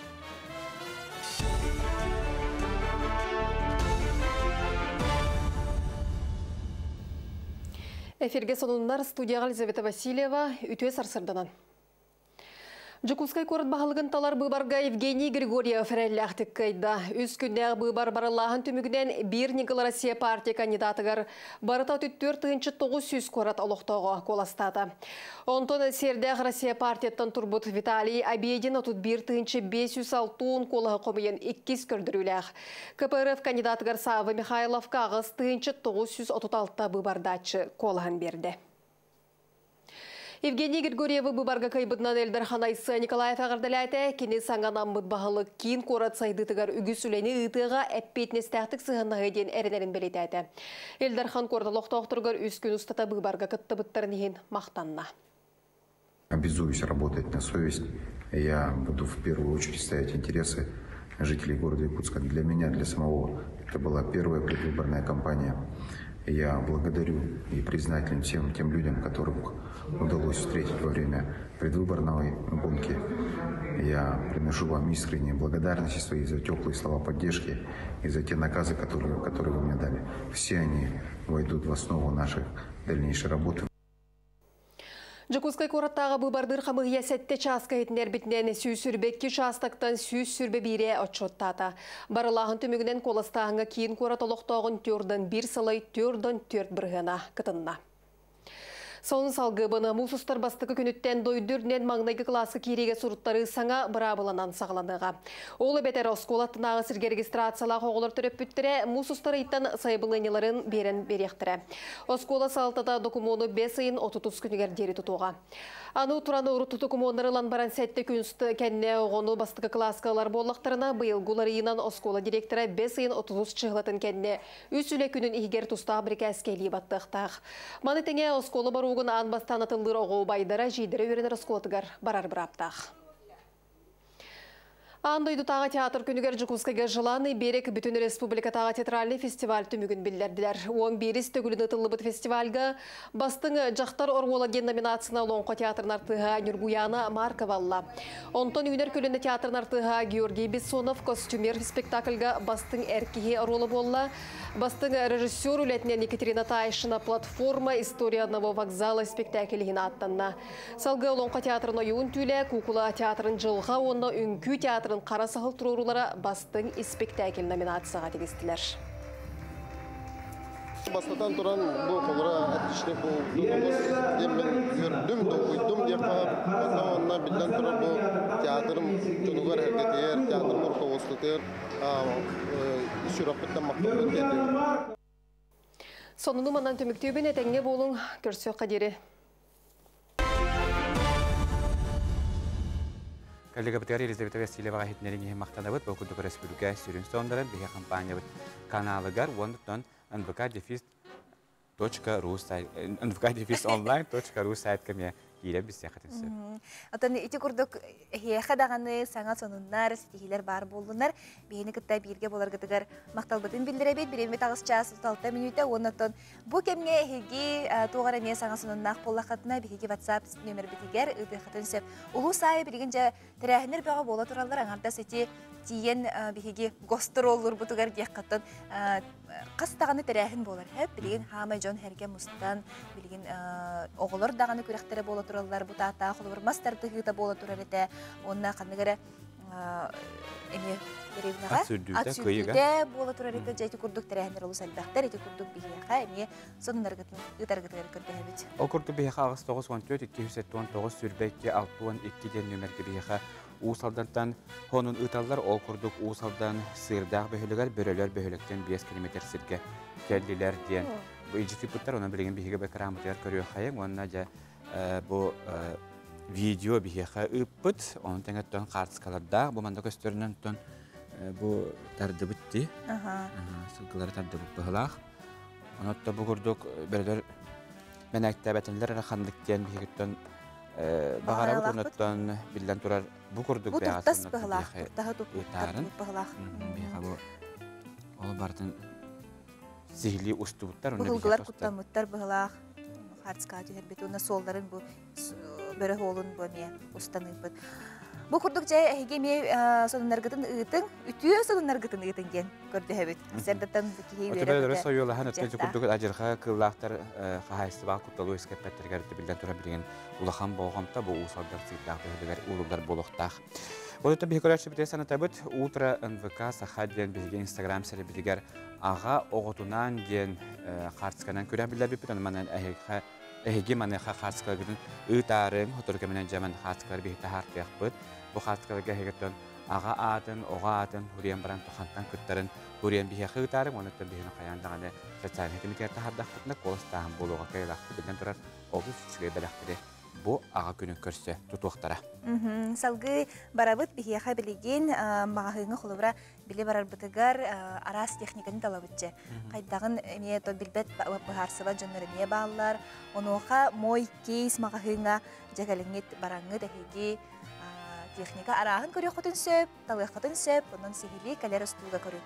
Эфиргэ сонуннар студияҕа Елизавета Васильева үтүө сарсырданан. Дьокуускай куорат баһылыгын талар быыбарга Евгений Григорьев эрэллээхтик кыайда. Үс күннээх быыбар барыллааһын түмүгүнэн Биир ньыгыл Россия партия кандидатыгар барыта 34 900 куорат олохтооҕо куоластаата. Онтон Сиэрдээх Россия партияттан турбут Виталий Обедин 31 560 куолаһы хомуйан иккис көрдөрүүлээх. КПРФ кандидатыгар Савва Михайловка 8936 быыбардааччы куолаһын берді. Евгений Григорьевы быыбарга кыайбытынан Ил Дархан Айсен Николаев эҕэрдэлээтэ, кини саҥа анаммыт баһылык киин куорат сайдыытыгар үгүс үлэни ыытыаҕа эппиэтинэстээхтик сыһыаннаһыа диэн эрэнэрин бэлиэтээтэ. Ил Дархан куорат олохтоохторугар үс күн устата быыбарга кыттыбыттарын иһин махтанна. Обязуюсь работать на совесть. Я буду в первую очередь ставить интересы жителей города Якутска. Для меня, для самого, это была первая предвыборная кампания. Я благодарю и признателен всем тем людям, которых удалось встретить во время предвыборной гонки. Я приношу вам искренние благодарности свои за теплые слова поддержки и за те наказы, которые вы мне дали. Все они войдут в основу нашей дальнейшей работы. Дьокуускай куораттааҕы быыбардыыр хамыыһыйа сэттэ чааска иһитиннэрбитинэн 122 учаастактан 121-э отчуоттаата. Барыллааһын түмүгүнэн куоластааһыҥҥа киин куорат олохтооҕун төрдөн биир сылай төрдөн төрт бырыһыана кытынна. Сонун салгыыбын муус устар бастакы күнүттэн дойду үрдүнэн маҥнайгы кылааска киириигэ суруттарыы саҥа быраабыланан саҕаланыаҕа. Ол эбэтэр оскуола аттынааҕы сиргэ регистрациялаах оҕолор төрөппүттэрэ муус устар ыйтан сайабылыанньаларын биэрэн биэриэхтэрэ. Оскуола салалтата докумуону бэс ыйын 30 күнүгэр диэри тутуоҕа. Аны туран урут докумуоннары ылан баран сэттэ күн кэннэ оҕону бастакы кылааска ылар буоллахтарына, быйылгы уларыйыынан оскуола директора бэс ыйын 30 чыһылатын кэннэ үс үлэ күнүн иһигэр тустаах бирикээскэ илии баттыахтаах. Маны тэҥэ оскуола боруогун аан бастаан атыллыыр оҕо убайдара, эдьиийдэрэ үөрэнэр оскуолатыгар барар бырааптаах. Аан дойдутааҕы театр күнүгэр Дьокуускайга Желанный берег бүтүн республикатааҕы театральный фестиваль түмүгүн биллэрдилэр. 11 төгүлүн ыытыллыбыт фестивальга Бастыҥ дьахтар оруола диэн номинацияны Олоҥхо театрын артыыһа Нюргуяна Маркова ылла. Онтон Үүнэр көлүөнэ театрын артыыһа Георгий Бессонов костюмер спектакльга бастыҥ эр киһи оруола буолла. Бастыҥ режиссер үлэтинэн Екатерина Тайшина «Платформа. История одного вокзала» спектакль иһин ааттанна. Салгыы Олоҥхо театрын Ойуун түүлэ, Куукула театрын Дьылҕа уонна Үҥкүү театрын Хара саһыл туруоруулара бастыҥ испэктээкил номинацияҕа тигистилэр. Бастатан туран, бу холобура отличник буолдум диэммин үөрдүм, долгуйдум диэххэ онно биллэн турар бу театрым дьонугар эргэтигэр, театрым руководствотыгар сүрэхпиттэн махталбын тиэрдэбин. Сонуну манан түмүктүүбүн этэҥҥэ буолуҥ көрсүөххэ диэри. Коллегабытыгар Елизавета Васильеваҕа иһитиннэрин иһин махтанабыт. Бу курдук өрөспүүбүлүкэ сүрүн сонуннарын биһи компаниябыт каналыгар уонна нвк дефис .ру сайт нвк дефис онлайн .ру сайтка эмиэ киирэн билсиэххитин сөп. Оттон ити курдук эһиэхэ даҕаны саҥа сонуннар, ситиһиилэр баар буоллуннар. Биһини кытта бииргэ буоларгытыгар махталбытын биллэрэбит. Бириэмит аҕыс чаас 36 мүнүүтэ уонна оттон бу кэмҥэ эһиги туох эрэ эмиэ саҥа сонуннаах буоллаххытына биһиги WhatsApp нүөмэрбитигэр ыытыаххытын сөп. Улуус аайы билигин дьэ тэрээһиннэр бөҕө буола тураллар аҥардас ити тиийэн биһиги гастроллуурбутугар диэххиттэн хас даҕаны тэрээһин буолар хэп билигин хаамай дьон сэргэ мустан билигин оҕолор даҕаны күрэхтэрэ буола тураллар бу тааттаах холобур мас тардыһыыта буола турар этэ уонна ханнык эрэ Эмиэ дэриэбинэҕэ ат сүүрдүүтэ буола турар ити дьэ ити курдук тэрээһиннэр олус элбэхтэр. Ити курдук биһиэхэ эмиэ сонуннаргытын ыытаргытыгар көрдөһөбүт. Ол курдук биһиэхэ 894 279 22 62 диэн нүөмэргэ биһиэхэ Уус Алдантан хонун ыыталлар. Ол курдук Уус Алдан Сыырдаах бөһүөлэгэр бөрөлөр бөһүөлэктэн 5 километр сиргэ кэллилэр диэн бу илдьитиппыттар. Онон билигин биһиги экраммытыгар көрүөххэйиҥ уонна дьэ бу видео биһиэхэ ыыппыт. Onun тэҥэттэн хаартыскалардаах. Бу манна көстөрүнэн оттон бу тардыбыт дии. Сылгылары тардыбыт быһылаах. Онон бу курдук бөрөлөр мэнээктээбэтинлэр эрэ ханнык диэн биһигиттэн баҕарабыт онуттан биллэн турар бу курдук бу туртас быһылаах туртаһы туппут быһылаах биһиэхэ бу ол барытын сиһилии устубуттар быһылгылар куттаммыттар быһылаах хаартыскаҕа түһэрбит уонна суолларын бу бөрө суолун бу эмиэ устан ыыппыт. Бу курдук дьэ эһиги эмиэ сонуннаргытын ыытыҥ, үтүө сонуннаргытын ыытыҥ диэн көрдөһөбүт. Сэрдаттан киһи үөрэ сойуолаһан өттө курдук адьырҕа кыыллаахтар хаһаайыстыбаҕа кутталы үөскэппэттэригэр биллэн турар билигин улахан болҕомто бу Уус Алдан сыырдаах бөһүлүгэр ууруллар буолуохтаах. Ол өттө биһиги көрөөччүбүтүгэр санатабыт, Утро НВК Саха диэн биһиги Инстаграм сирэйбитигэр аҕа оҕотунаан диэн хаартысканан күрэх биллэрбиппит. Ону манан эһиэхэ Эһиги маныаха хаартыскаларгытын ыытаарыҥ, сотору кэминэн дьэ ман хаартыскалары биһи таһаартыахпыт. Бу хаартыскаларга эһигиттэн аҕа аатын, оҕо аатын суруйан баран хантан кыттарын суруйан биһиэхэ ыытаарыҥ, уонна биһини хайаан даҕаны социальнай ситимигэр таһаардахпытына куоластааһын буолуоҕа кыайылаахпыт биллэн турар олус үчүгэй бэлэхтэри бу аҕа күнүн көрсө тутуохтара. Салгыы барабыт биһиэхэ билигин маҕаһыыҥҥа холобура били барарбытыгар араас техниканы талабытчы. Хайдаҕын эмиэ то билбэт быһаарсыбат дьоннор эмиэ бааллар. Онуоха мой кейс маҕаһыыҥа дьэ кэлиҥҥит бараҥҥыт эһиги техника арааһын көрүөххүтүн сөп, талыаххытын сөп, онон сиһилии кэлэр устууга көрүҥ.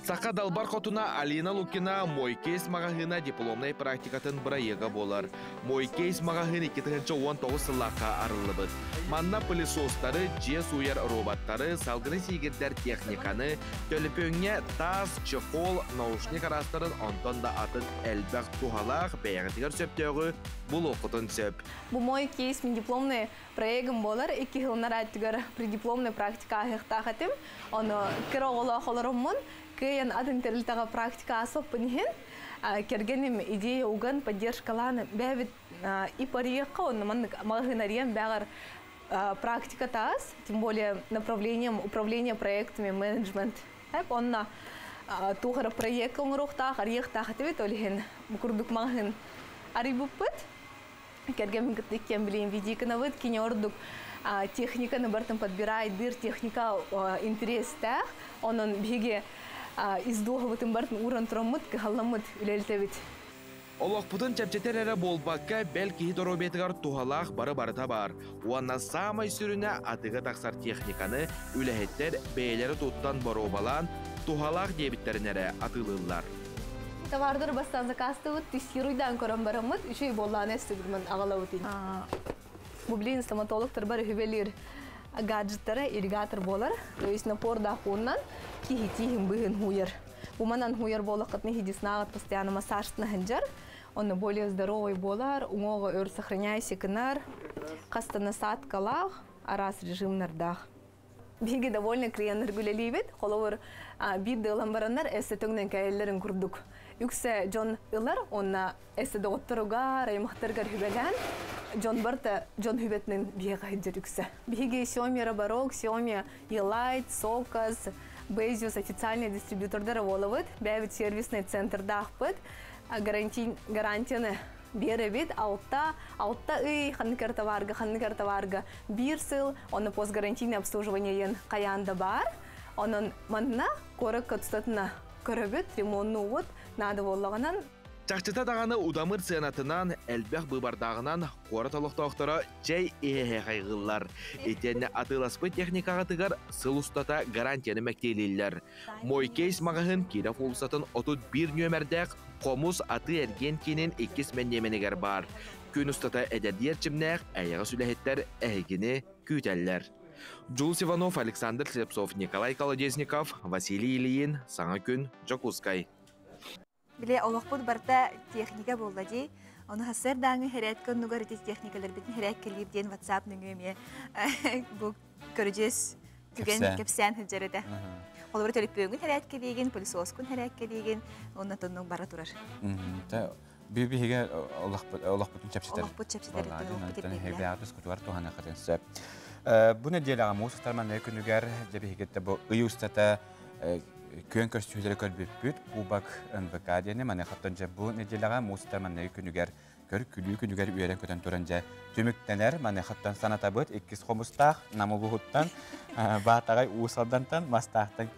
Саха далбар хотуна Алина Лукина Мой кейс маҕаһыына дипломнай практикатын бырайыага буолар. Мой кейс маҕаһыын 2019 сыллаахха арыллыбыт. Манна пылесостары, дьиэ сууйар роботтары, салгыны сиигирдэр техниканы, төлөпүөҥҥэ таас, чехол, наушник араастарын онтон да атын элбэх туһалаах бэйэҕитигэр сөптөөҕү булуоххутун сөп. Бу мой кейс мин дипломный проегым буолар. Икки сылынар аттыгар преддипломный практика ааһыахтаах этим. Ону кыра оҕолоох олороммун, кыайан атын тэрилтэҕэ практика аасыппын иһин, кэргэним идея уган поддержкалаан бэйэбит ипарыйыахха онно маннык маҕаһыын бэҕэр практика таас, тем более направлением управление проектами менеджмент. Онно туох эрэ проект оҥоруохтаах, арыйыахтаах этибит, ол иһин бу курдук маҕаһыын арыйбыппыт. Кэргэммин кытта иккиэн билигин видеоканабыт, кини ордук техниканы барытын подбирайдыыр, техника интэриэстээх. Онон биһиги издуоһубутун барытын ууран тураммыт, кыһалламмыт үлэлэтэбит. Олохпутун чэпчэтэр эрэ буолбакка, бэл киһи доруобуйатыгар туһалаах бары барыта баар. Уонна саамай сүрүнэ атыга тахсар техниканы үлэһиттэр бэйэлэрэ туттан боруобалаан, туһалаах диэбиттэрин эрэ атыылыыллар. Товардар бастаан заказтыбыт, тестируйдаан көрөн бараммыт, үчүгэй буоллаҕына эстигирмэн аҕалабыт. Бу билигин стоматологтар бары үбэлиир гаджеттара ирригатор буолар. То есть напордаах ууннан киһи тииһин быһын хууйар. Бу манан хууйар буоллаххытына хидиснааҕыт постоянно массажтына сылдьар. Онно более здоровый буолар, уҥуоҕа өр сохраняйся гынар, хаста насадкалаах, араас режимнардаах. Биһиги довольно клиеннар үлэлиибит. Холобур, биир да ылан бараннар эссе төҥнөн кэлэллэрин курдук. Үксэ дьон ылар, уонна эссе доҕотторугар, аймахтарыгар хүбэлээн, дьон барыта дьон хүбэтинэн биһиэхэ сылдьар үксэ. Биһиги Xiaomi Roborock, Xiaomi Elite, Socas, Bezos официальный дистрибьютордара буолабыт. Бэйэбит сервисный центрдаахпыт. Гарантияны биэрэбит алта алта ый ханнык эрэ товарга ханнык эрэ товарга биир сыл онно постгарантийное обслуживание диэн хайаан да баар онон манна куоракка тутатына көрөбүт ремоннуубут наада буоллаҕынан Чахчыта даҕаны удамыр сыанатынан, элбэх быыбардааҕынан куорат олохтоохторо чэй иһэ хайҕыыллар. Итиэннэ атыыласпыт техникаҕытыгар сыл устата гарантияны мэктиэлииллэр. Мой кейс маҕаһыын Киров уулуссатын 31 нүөмэрдээх Хомус атыы-эргиэн киинин иккис мэндиэмэнигэр баар. Күн устата эдэрдии эрчимнээх эйэҕэс үлэһиттэр эһигини күүтэллэр. Джулс Иванов, Александр Слепцов, Николай Колодезников, Василий Ильин, Саҥа күн, Дьокуускай. Били олохпут барыта техника буолла дии. Оны хасыр даңы херет коннугар ити техникалар битин херет келир диэн WhatsApp нөҥүө эмиэ бу көрүдьүөс түгэн кэпсээн сылдьар. Холобур, төлөпүөҥүн херет келиигин, пылесоскун херет келиигин, онно тоннук бара турар. Би биһиге олохпутун чэпситер. Олохпут чэпситер, олохпут ирдэбилэ. Бэҕэтис кутугар туһана хатын сөп. Бу неделяға муус устар күнүгэр же биһигетте бу ый устата күөн көрсүһүлэри көрбүппүт Кубок НВК диэни маны хаттан же бу неделяға муус устар күнүгэр көр күлүү күнүгэр үөрэн көтөн туран же түмүктенер. Маны хаттан санатабыт иккис хомустаах намулуһуттан баатагай уусалдантан мастаахтан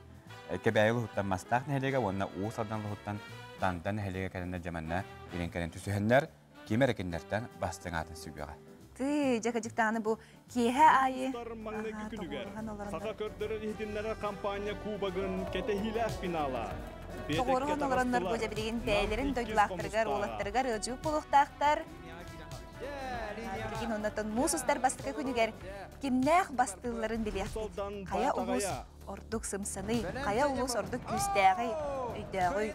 кебээйи луһуттан мастаах нэһилиэгэ уонна уусалдан луһуттан тандан нэһилиэгэ кэлэннэр жаманна ирен кэлэн түсүһэннэр ким эрекиннертен бастыҥаатын сүгүөҕэ. Ты жакажыктааны бу киэһэ айы күнүгэр Саха көрдөрөр иһитиннэрэр компания кубогын кетехилээх финала. Тоҕоруһун олороннор бу жабилигин бээлерин дойдулаахтарыгар, уолаттарыгар ыалдьыбыт буолуохтаахтар. Билигин оннотон муус устар бастакы күнүгэр кимнээх бастыылларын билиэхпит. Хайа улуус ордук сымсаный, хайа улуус ордук күүстээҕий, өйдөөҕүй.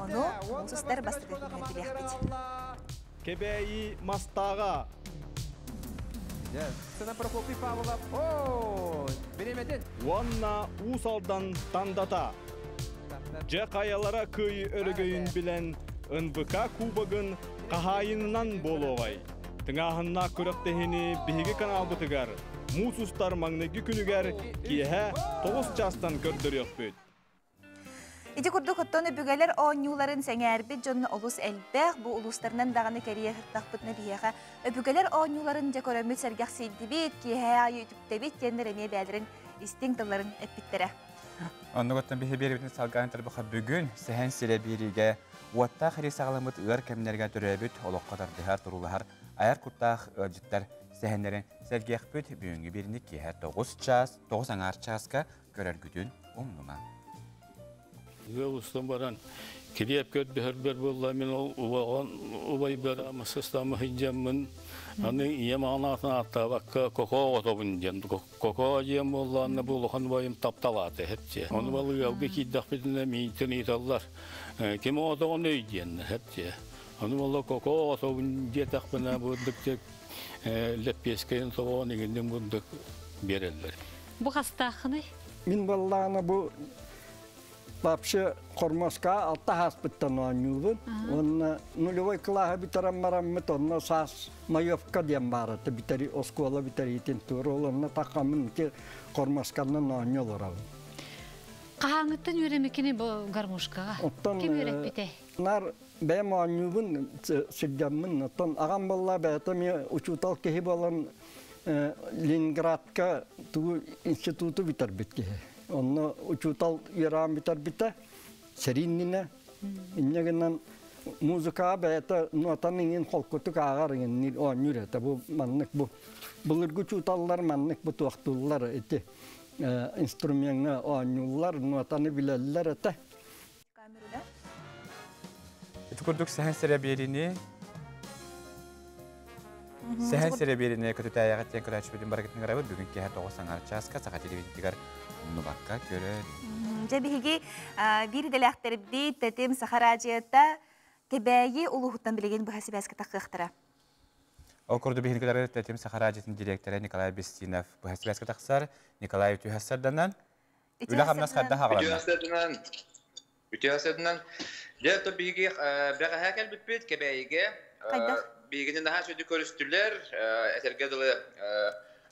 Ону муус устар бастакы күнүгэр билиэхпит. Кебээйи мастаага. Сына Прокопий Павлов. О, береметин. Уонна уусалдан тандата. Же каялара кыйы өрөгөйүн билен НВК кубогын кахайынынан болоғай. Тыңаһынна күрәктехини биһиги каналбытыгар муус устар маҥнайгы күнүгэр киэһэ 9 частан көрдөрүөхпүт. Ити курдук оттон өбүгэлэр оонньууларын сэҥээрбит дьонно олус элбэх. Бу улуустарынан даҕаны кэрийэ сыртахпытына биһиэхэ өбүгэлэр оонньууларын дьэ көрөммүт сэргэхсийдибит, киэһэ аайы үтүктэбит диэннэр эмиэ бээлэрин истиҥ тылларын эппиттэрэ. Оннугуттан биһи биэрибитин салгаан тарбаха бүгүн сэһэн сирэ бииригэ уоттаах ири саҕаламмыт ыар кэмнэргэ төрөөбүт олоххо тардыһар турулаһар айар куттаах ыалдьыттар сэһэннэрин сэргиэхпит. Бүгүҥҥү биирини киэһэ 9 час, 9 аҥаар чааска көрөргүтүн умнума. Ыал устан баран кириэп көрдөһөрбөр буолла мин ол убаҕан убайбар масыстамы хыдьаммын аны ийэм аҕанаатын ааттаабакка кокоо оҕотобун диэн кокоо диэн буоллаанна бу улахан убайым тапталаата хепче ону бал ыалга киирдэхпитинэ миинтэн ыыталлар ким оҕотоҕун өй диэннэр хепче ону болла кокоо оҕотобун диэтэхпинэ бурдук лэппиэскэйин тоҕоон иҥиннин бурдук биэрэллэр. Бу хастаахыный? Мин баллаана бу вообще хормоска алта хаспыттан оонньуубун. Онно нулевой класса бүтерен бараммыт, онно саас маевка диэн баарата бүтери оскуола бүтериитин тур ол онно тахаммын ити хормосканнан оонньуу олоробун. Хаһааҥҥыттан үөрэмикини бу гармошкаҕа? Оттон Ким үөрэппитэ? Нар бэйэм оонньуубун сылдьаммын, оттон аҕам буолла бэйэтэ эмиэ учуутал киһи буолан Ленинградка тугу институту бүтэрбит киһи. Онно учуутал үөрэҕин бүтэрбитэ, сэрииннинэ. Инньэ гынан музыкаҕа бэйэтэ нуотан иҥин холкутук ааҕар иҥинниир оонньуур этэ. Бу маннык бу былыргы учууталлар маннык бу туохтууллар ити инструмеҥҥа оонньууллар, нуотаны билэллэр этэ. Ити курдук сэһэн сирэ биэриини Сэһэн сирэ биэриини көтүтээйэҕит диэн көрөөччүбүтүн барыгытын ыҥырабыт. Бүгүн киэһэ 9 аҥаар чааска Саха телевидениетигэр умнубакка көрөр. Дьэ биһиги биир идэлээхтэрбит Тэтим Саха радиота Кэбээйи улууһуттан билигин быһа сибээскэ тахсыахтара. Ол курдук биһиги кытары Тэтим Саха радиотын директора Николай Бестинов быһа сибээскэ тахсар. Николай үтүө сарданан. Үлэ хамнас хайдах хаҕаланна? Үтүө сарданан. Үтүө сарданан. Дьэ, то биһиги бэҕэһээ кэлбиппит Кэбээйигэ. Биһигини наһаа сүдү көрүстүлэр. Этэргэ дылы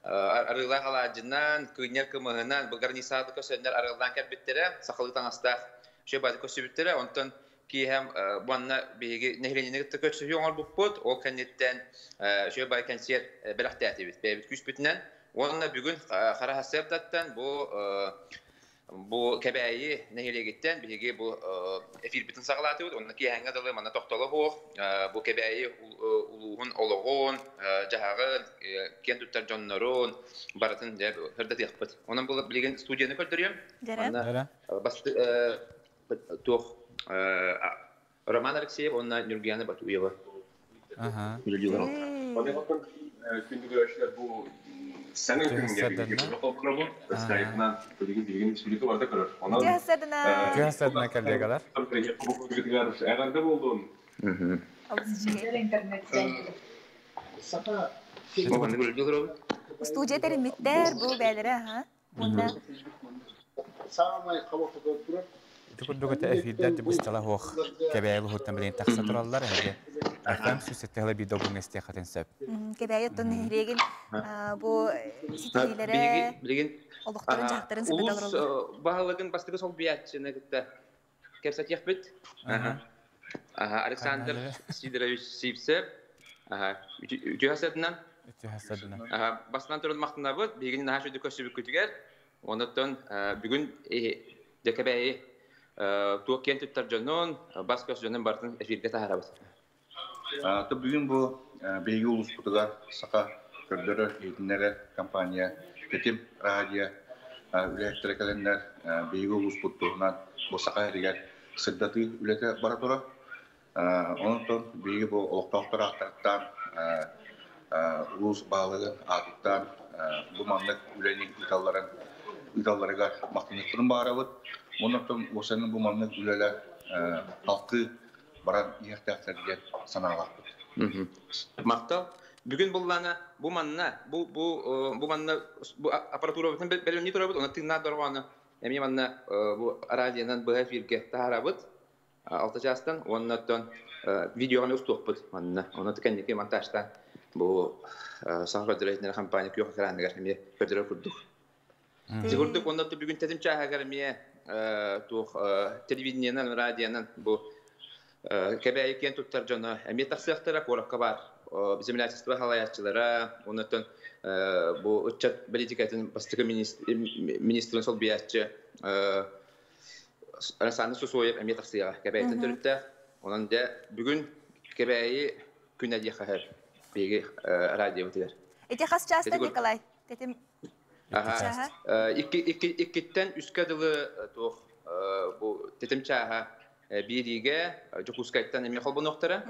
арыылаах алаадьынан, кыынньар кымыһынан, бу гарнисаады көсөннөр арыаллаан кэлбиттэрэ, сахалыы таҥастаах үчүгэй баайдык көрсүбүттэрэ. Онтон киэһэм уонна биһиги нэһилиэнньэни кытта көрсүһүү оҥорбуппут. Ол кэнниттэн үчүгэй баай кэнсиэр бэлэхтээтибит бэйэбит күүспүтүнэн. Уонна бүгүн хара сарсыардаттан бу Кэбээйи нэһилиэгиттэн биһиги бу эфирбитин саҕалаатыбыт. Онно киэһэҥҥэ дылы манна тохтоло суох бу Кэбээйи улууһун олоҕун, дьаһаҕын, киэн туттар дьоннорун барытын дьэ сырдатыахпыт. Онон бу билигин студияны көрдөрүөм. Манна туох Роман Алексеев уонна Нюргияна Батуева үлэлиир. Күндү бу саҥа күҥҥэ биһиги холбонобут, скайпынан билигин биһигини республика барыта көрөр. Онон Үтүө сарсыарданаа, коллегалар. Эҕэрдэ буоллун. Студия теримиттер бу бээлere ha. Уонна Ити курдук этэ эфирдэр быстала хуох кэбээйи уһуттан билигин тахса тураллар эһиги FM 107 биир долгуҥҥа истиэххитин сөп. Кэбээйи оттон нэһилиэгин бу ситиһиилэрэ Билигин олохторун дьаһахтарын сыпыта улус олороллор. баһылыгын бастакы солбуйааччыны кытта кэпсэтиэхпит. Александр Сидорович Сивцев үтүө хасыатынан Үтүө хасыатынан. Бастан туран махтанабыт, биһигини наһаа үчүгэй көрсүбүккүтүгэр. Онон бүгүн дьэкэбээйи туох киэн туттар дьонун, бас-көс дьонун барытын эфиргэ таһаарабыт. То бүгүн бу биһиги улууспутугар саха көрдөрөр иһитиннэрэр компания Тэтим радио үлэһиттэрэ кэлэннэр биһиги улууспут туһунан бу саха сиригэр сырдатыы үлэтэ бара турар. Онтон биһиги бу олохтоохтор ааттарыттан улуус баһылыгын аатыттан бу маннык үлэни ыыталларын ыыталларыгар махтаныахпытын баҕарабыт. Онтон уопсайынан бу маннык үлэлэр халкыы баран иһиэхтээхтэр диэн санаалаахпыт. Махтал. Бүгүн буллана бу манна бу бу бу манна бу аппаратурабытын бэлэмнии турабыт, онон тыыннаах дорҕоону эмиэ манна бу радионан быһа эфиргэ таһаарабыт. Алта чаастан уонна оттон видеоны устуохпут манна. Онон кэнники монтажтан бу Саха көрдөрөр компания күөх экраныгар эмиэ көрдөрөр курдук. Ити курдук уонна бүгүн тэтим чааһыгар эмиэ туох телевидениенан, радионан бу Кэбээйи киэн туттар дьоно эмиэ тахсыахтара, куоракка баар землячество халайааччылара, оннуттан бу ыччат политикатын бастакы министрин солбуйааччы Александр Сусоев эмиэ тахсыаҕа Кэбээйиттэн төрүттээх. Онон дьэ бүгүн Кэбээйи күнэ диэххэ сөп биһиги радиобытыгар. Ити хас чаастан Николай? Тэтим Иккиттэн үскэ дылы туох бу тэтим чааһа биэриигэ Дьокуускайтан эмиэ холбонуохтара.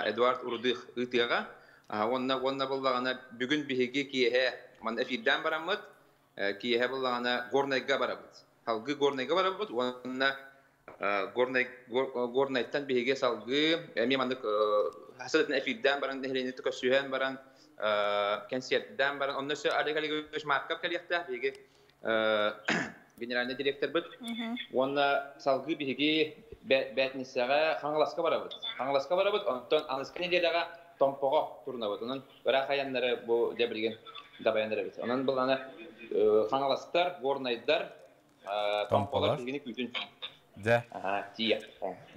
Эдуард Урудых ыытыаҕа. Уонна уонна буллаҕына бүгүн биһиги киэһэ манна эфирдээн бараммыт киэһэ буллаҕына Горнайга барабыт. Салгыы Горнайга барабыт уонна Горнай Горнайтан биһиги салгыы эмиэ маннык хасытын эфирдээн баран нэһилиэнньэни көрсүһэн баран кэнсиэрдээн баран онно өссө Олег Олегович Марков кэлиэхтээх биһиги генеральный директорбыт уонна салгыы биһиги бээтиниссэҕэ Хаҥаласка барабыт. Хаҥаласка барабыт, онтон аныска нэдиэлэҕэ Томпоҕо турунабыт. Онон ыраах айаннары бу дьэ билигин дабайан эрэбит. Онон былаана Хаҥаластар, Горнайдар, Томполор биһигини күүтүн. Дьэ.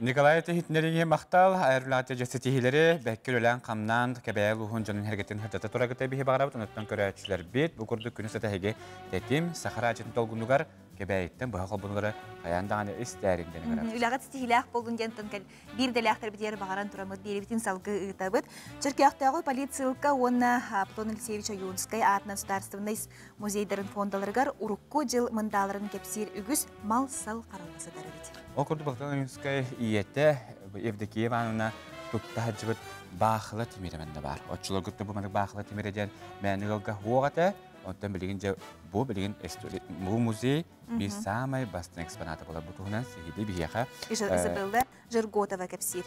Николай иһитиннэриҥи махтал, айар дьэ ситиһиилэри бэккэ үлэлээн хамнаан кэбээл уһун дьонун эргэтин хырдата турагыта биһи баҕарабыт онуттан көрөөччүлэрбит бу курдук күнүс этэһиги тэтим сахара ачытын толгунугар кэбээйиттэн быһа холбонулары хайаан даҕаны истээрин диэн ыҥырабыт. Үлэҕит ситиһиилээх буоллун диэн кэл биир дэлээхтэрбитигэр баҕаран тураммыт биэрибитин салгыы ыытабыт. Чөркөөхтөөҕү политсыылка уонна Платон Алексеевич Ойуунскай аатынан судаарыстыбаннай музейдарын фондаларыгар урукку дьыл мындааларын кэпсиир үгүс мал-сал харалла сытар эбит. Ол курдук Платон Ойуунскай ийэтэ Евдокия Ивановна тутта сылдьыбыт баахыла тимирэ манна баар. Оччолорго бу маннык баахыла тимирэ диэн мээнэ ыалга суох этэ. Оттон билигин дьэ бу билигин бу музей биир саамай бастыҥ экспоната буолар. Бу туһунан сиһилии биһиэхэ Изабелла Жерготова кэпсиир.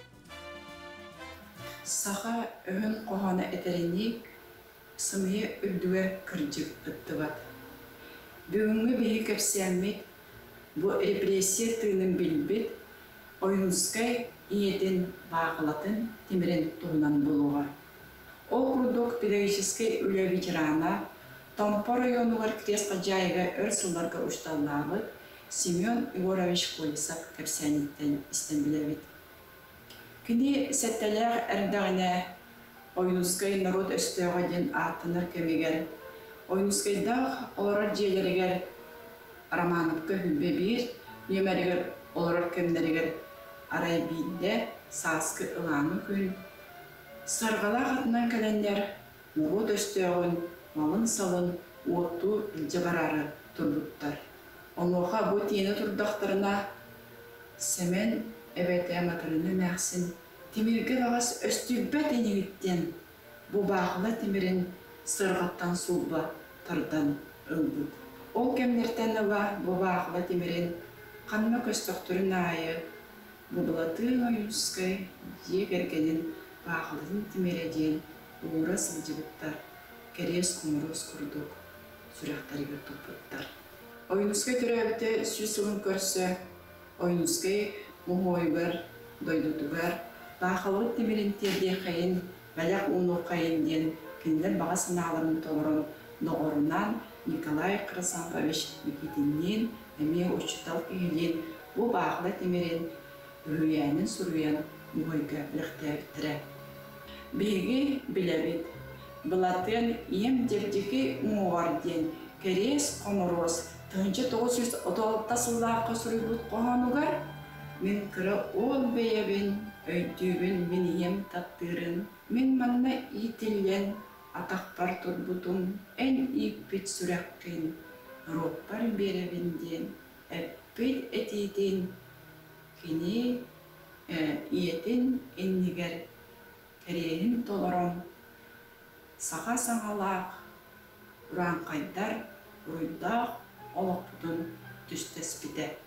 Саха өһүн хоһооно этэринии, сымыйа үрдүгэр кырдьык ыттыбат. Бүгүҥҥү биһиги кэпсээммит бу репрессия тыынын билбит Ойуунскай ийэтин баахылатын тимирин туһунан буолуоҕа. Ол курдук педагогическай үлэ ветерана, Томпо оройуонугар Крест Хадьаайыга өр сылларга учууталлаабыт Семен Егорович Колесов кэпсээниттэн истэн билэбит. Кини сэттэлээх эрдэҕинэ Ойуунускай норуот өстөөҕө диэн ааттанар кэмигэр Ойуунускайдаах олорор дьиэлэригэр Романовка сүүрбэ биир нүөмэригэр олорор кэмнэригэр арай биирдэ сааскы ылааҥы күн сарҕалаах атынан кэлэннэр норуот өстөөҕүн малын-салын уоттуу илдьэ бараары турбуттар. Онуоха бу тиэнэ турдахтарына Сэмэн эбэтэ Матырыына эмээхсин тимиргэ баҕас өстүйбэт инигиттэн бу баахыла тимирин сыарҕаттан сулба тардан ылбыт. Ол кэмнэртэн ыла бу баахыла тимирин ханна көстөхтөрүн аайы Бу Былатыан Ойуунускай дьиэ кэргэнин Баахылатын тимирэ диэн уура сылдьыбыттар, кэриэс-хомуруос курдук сүрэхтэригэр туппуттар. Ойуунускай төрөөбүтэ 100 сылын көрсө Ойуунускай муһуойугар, дойдутугар Баахылабыт тимирин тиэрдиэххэйин, бэлэх уунуоххайын диэн кинилэр баҕа санааларын толорон доҕорунаан Николай Хрисанфович Никитинниин эмиэ учуутал киһилиин бу баахыла тимирин үһүйээнин суруйан муһуойга бэлэхтээбиттэрэ. Биһиги билэбит, Былатыан ийэм дьэбдьики уҥуоҕар диэн кэриэс-хомуруос 1936 сыллаахха суруйбут хоһоонугар «Мин кыра уол бэйэбин, өйдүүбүн мин ийэм таптыырын, мин манна иитиллэн атахпар турбутум, эн ииппит сүрэххин норуоппар биэрэбин» диэн эппит этиитин кини ийэтин иннигэр кэриэһин толорон, саха саҥалаах урааҥхайдар уруйдаах олохпутун түстэспитэ.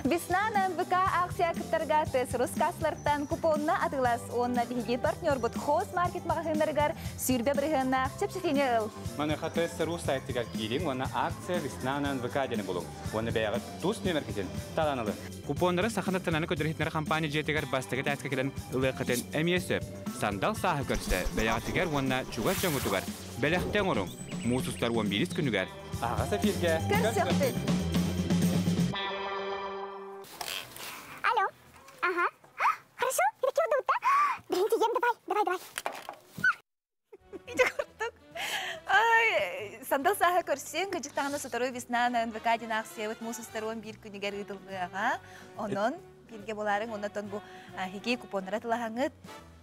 Весна на НВК акция кыттарга ТСРУС кассалартан купонна атыылас уонна биһиги партнербут Хоз Маркет маҕаһыыннарыгар 20 бырыһыаннаах чэпчэтиини ыл. Маныаха ТСРУ сайтыгар киириҥ уонна акция Весна на НВК диэни булуҥ. Уонна бэйэҕит тус нүөмэргитин талан ылыҥ. Купоннары Саха национальнай көрдөрүүтүнэр компания дьиэтигэр бастакы этээскэ кэлэн ылыаххытын эмиэ сөп. Сандал сааһы көрсө бэйэҕитигэр уонна чугас дьоҥҥутугар бэлэхтэ оҥоруҥ. Муус устар 11 күнүгэр аһаҕас эфиргэ көрсүөхпүт. Алло. Ага. Хорошо, это зовут, да? Берите, ем, давай, давай, давай. Ити курдук. Ай, сандал сааһы көрсөн, кыдьыктаҕына сотору Весна на НВК диэн аахсыйабыт муус устар 11 күнүгэр ыытыллыаҕа. Онон бииргэ буолаарыҥ, оннотон бу хигии купоннара тылаһаҥыт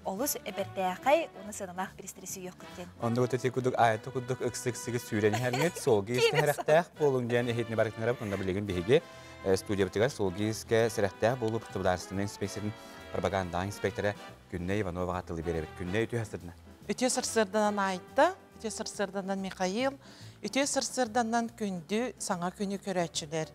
олус эбэртээхэй, уонна сыаналаах бириистэри сүүйүөххүт диэн. Онно өтөти кудук айты кудук ыксык-сыгы сүүрэн иһэрҥит, суолга иискэ сэрэхтээх буолуҥ диэн иһитини барытынарап, онно билигин биһиги студиябытыгар суолга иискэ сэрэхтээх буолуу государственной инспекциятын пропагандаҕа инспектора Күннэй Ивановаҕа тылы биэрэбит. Күннэй, үтүө сарсыарданан. Үтүө сарсыарданан Айта, үтүө сарсыарданан Михаил, үтүө сарсыарданан күндү саҥа күнү көрөөччүлэр.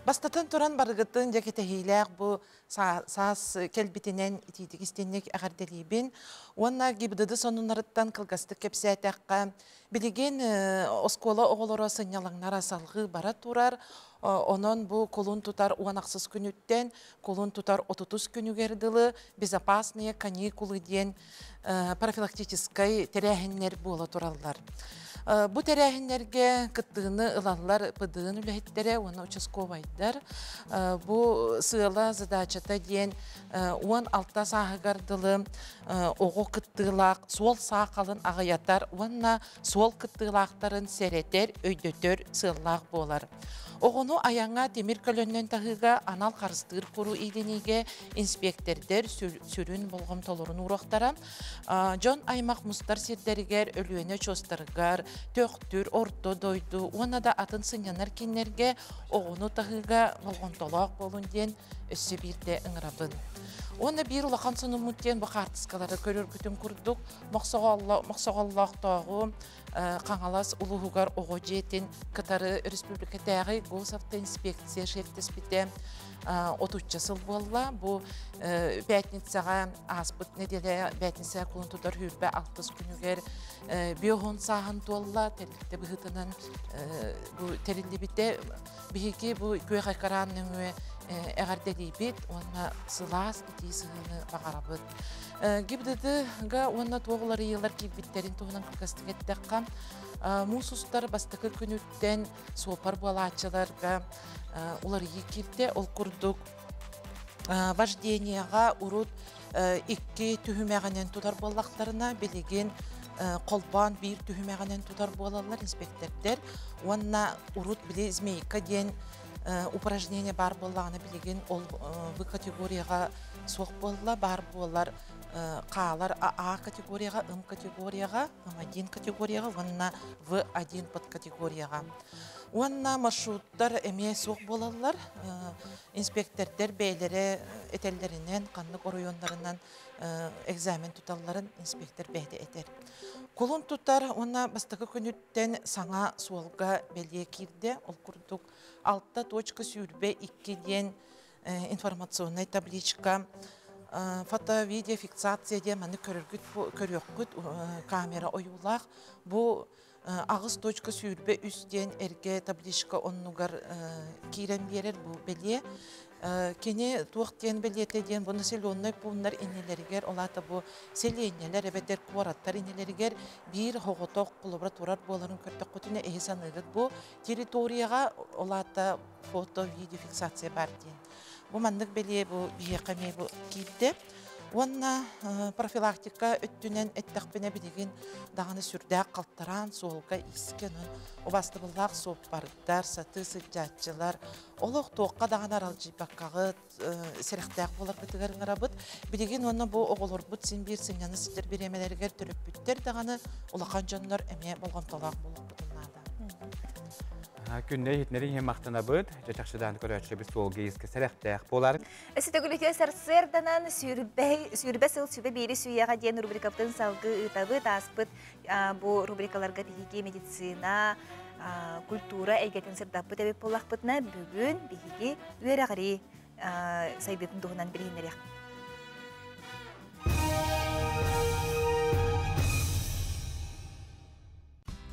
Бастатан туран барыгытын дьэ кэтэһиилээх бу саас кэлбитинэн итиитик истинник эҕэрдэлиибин. Уонна ГИБДД сонуннарыттан кылгастык кэпсээтэххэ, билигин оскуола оҕолоро сынньалаҥнара салҕыы бара турар. Онон бу кулун тутар 18 күнүттэн кулун тутар 30 күнүгэр дылы безопасные каникулы диэн профилактическай тэрээһиннэр буола тураллар. Бу тэрээһиннэргэ кыттыыны ылаллар ПДН үлэһиттэрэ уонна участковайдар. Бу сыала задачата диэн 16 сааһыгар дылы оҕо кыттыылаах суол саахалын аҕыйатар уонна суол кыттыылаахтарын сэрэтэр, өйдөтөр сыаллаах буолар. Оҕону айаҥҥа тимир көлөннөн таһыыга анал харыстыыр куру иилиниигэ инспектордэр сүрүн болҕомтолорун ууруохтара. Дьон аймах мустар сирдэригэр, Өлүөнэ очуостарыгар, Төхтүр, Орто дойду уонна да атын сынньанар кииннэргэ оҕону таһыыга болҕомтолоох буолун диэн өссө биирдэ ыҥырабын. Уонна биир улахан сонуммут диэн бу хаартыскалары көрөргүтүн курдук Мохсоҕоллоохтооҕу Хаҥалас улууһугар оҕо дьиэтин кытары республикатааҕы госавтоинспекция шефтэспитэ 30 сыл буолла. Бу пятницаҕа ааспыт нэдиэлэ пятница кулун тутар 26 күнүгэр 50 сааһын туолла, тэрилтэ быһыытынан бу тэриллибитэ. Биһиги бу күөх экран нөҥүө эҕэрдэлиибит уонна сылаас итии сыһыаны баҕарабыт. ГИБДД-га уонна туох уларыйыылар киирбиттэрин туһунан кылгастык эттэххэ, муус устар бастакы күнүттэн суоппар буолааччыларга уларыйыы киирдэ. Ол курдук вождениеҕа урут икки түһүмэҕинэн тутар буоллахтарына, билигин холбоон биир түһүмэҕинэн тутар буолаллар инспектордар уонна урут били змейка диэн упражнение баар буоллаҕына, билигин ол В категорияҕа суох буолла, баар буолар хаалар А категорияҕа, М категорияҕа, М1 категорияҕа уонна В1 подкатегорияҕа. Уонна маршруттар эмиэ суох буолаллар. Инспектордар бэйэлэрэ этэллэринэн, ханнык оройуоннарынан экзамен туталларын инспектор бэйэтэ этэр. Кулун тутар уонна бастакы күнүттэн саҥа суолга бэлиэ киирдэ. Ол курдук 6.22 диэн информационнай табличка. Фото, видео, фиксация диэн маны көрөргүт көрүөххүт камера ойуулаах. Бу 8.23 диэн эргэ табличка оннугар киирэн биэрэр бу бэлиэ. Кини туох диэн бэлиэтэ диэн бу населенный пууннар иннилэригэр, ол аата бу сэлиэнньэлэр эбэтэр куораттар иннилэригэр биир соҕотох холобура турар буоларын көрдөххүтүнэ эһи саныыгыт бу территорияҕа ол аата фото, видео фиксация бар диэн. Бу маннык бэлиэ бу биһиэхэ эмиэ бу киирдэ. Уонна профилактика өттүнэн эттэхпинэ билигин даҕаны сүрдээх халтараан суолга иискэ онон убаастабыллаах суоппардар, сатыы сылдьааччылар олох туохха даҕаны аралдьыйбаккаҕыт сэрэхтээх буоларгытыгар ыҥырабыт. Билигин уонна бу оҕолорбут син биир сынньана сылдьар бириэмэлэригэр төрөппүттэр даҕаны улахан дьоннор эмиэ болҕомтолоох буолуохпутун наада. Күннэй иһитиннэри иһин махтанабыт. Чачахчыдаан көрөөччүбүт суолга иискэ сэрэхтээх буолар. Өссө төгүл сарсыарданан сүүрбэ сыл сүбэ биири сүүйэҕэ диэн рубрикабытын салгыы ыытабыт. Ааспыт бу рубрикаларга биһиги медицина, культура эйгэтин сырдаппыт эбит буоллахпытына, бүгүн биһиги үөрэҕири сайдыытын туһунан билиһиннэриэх.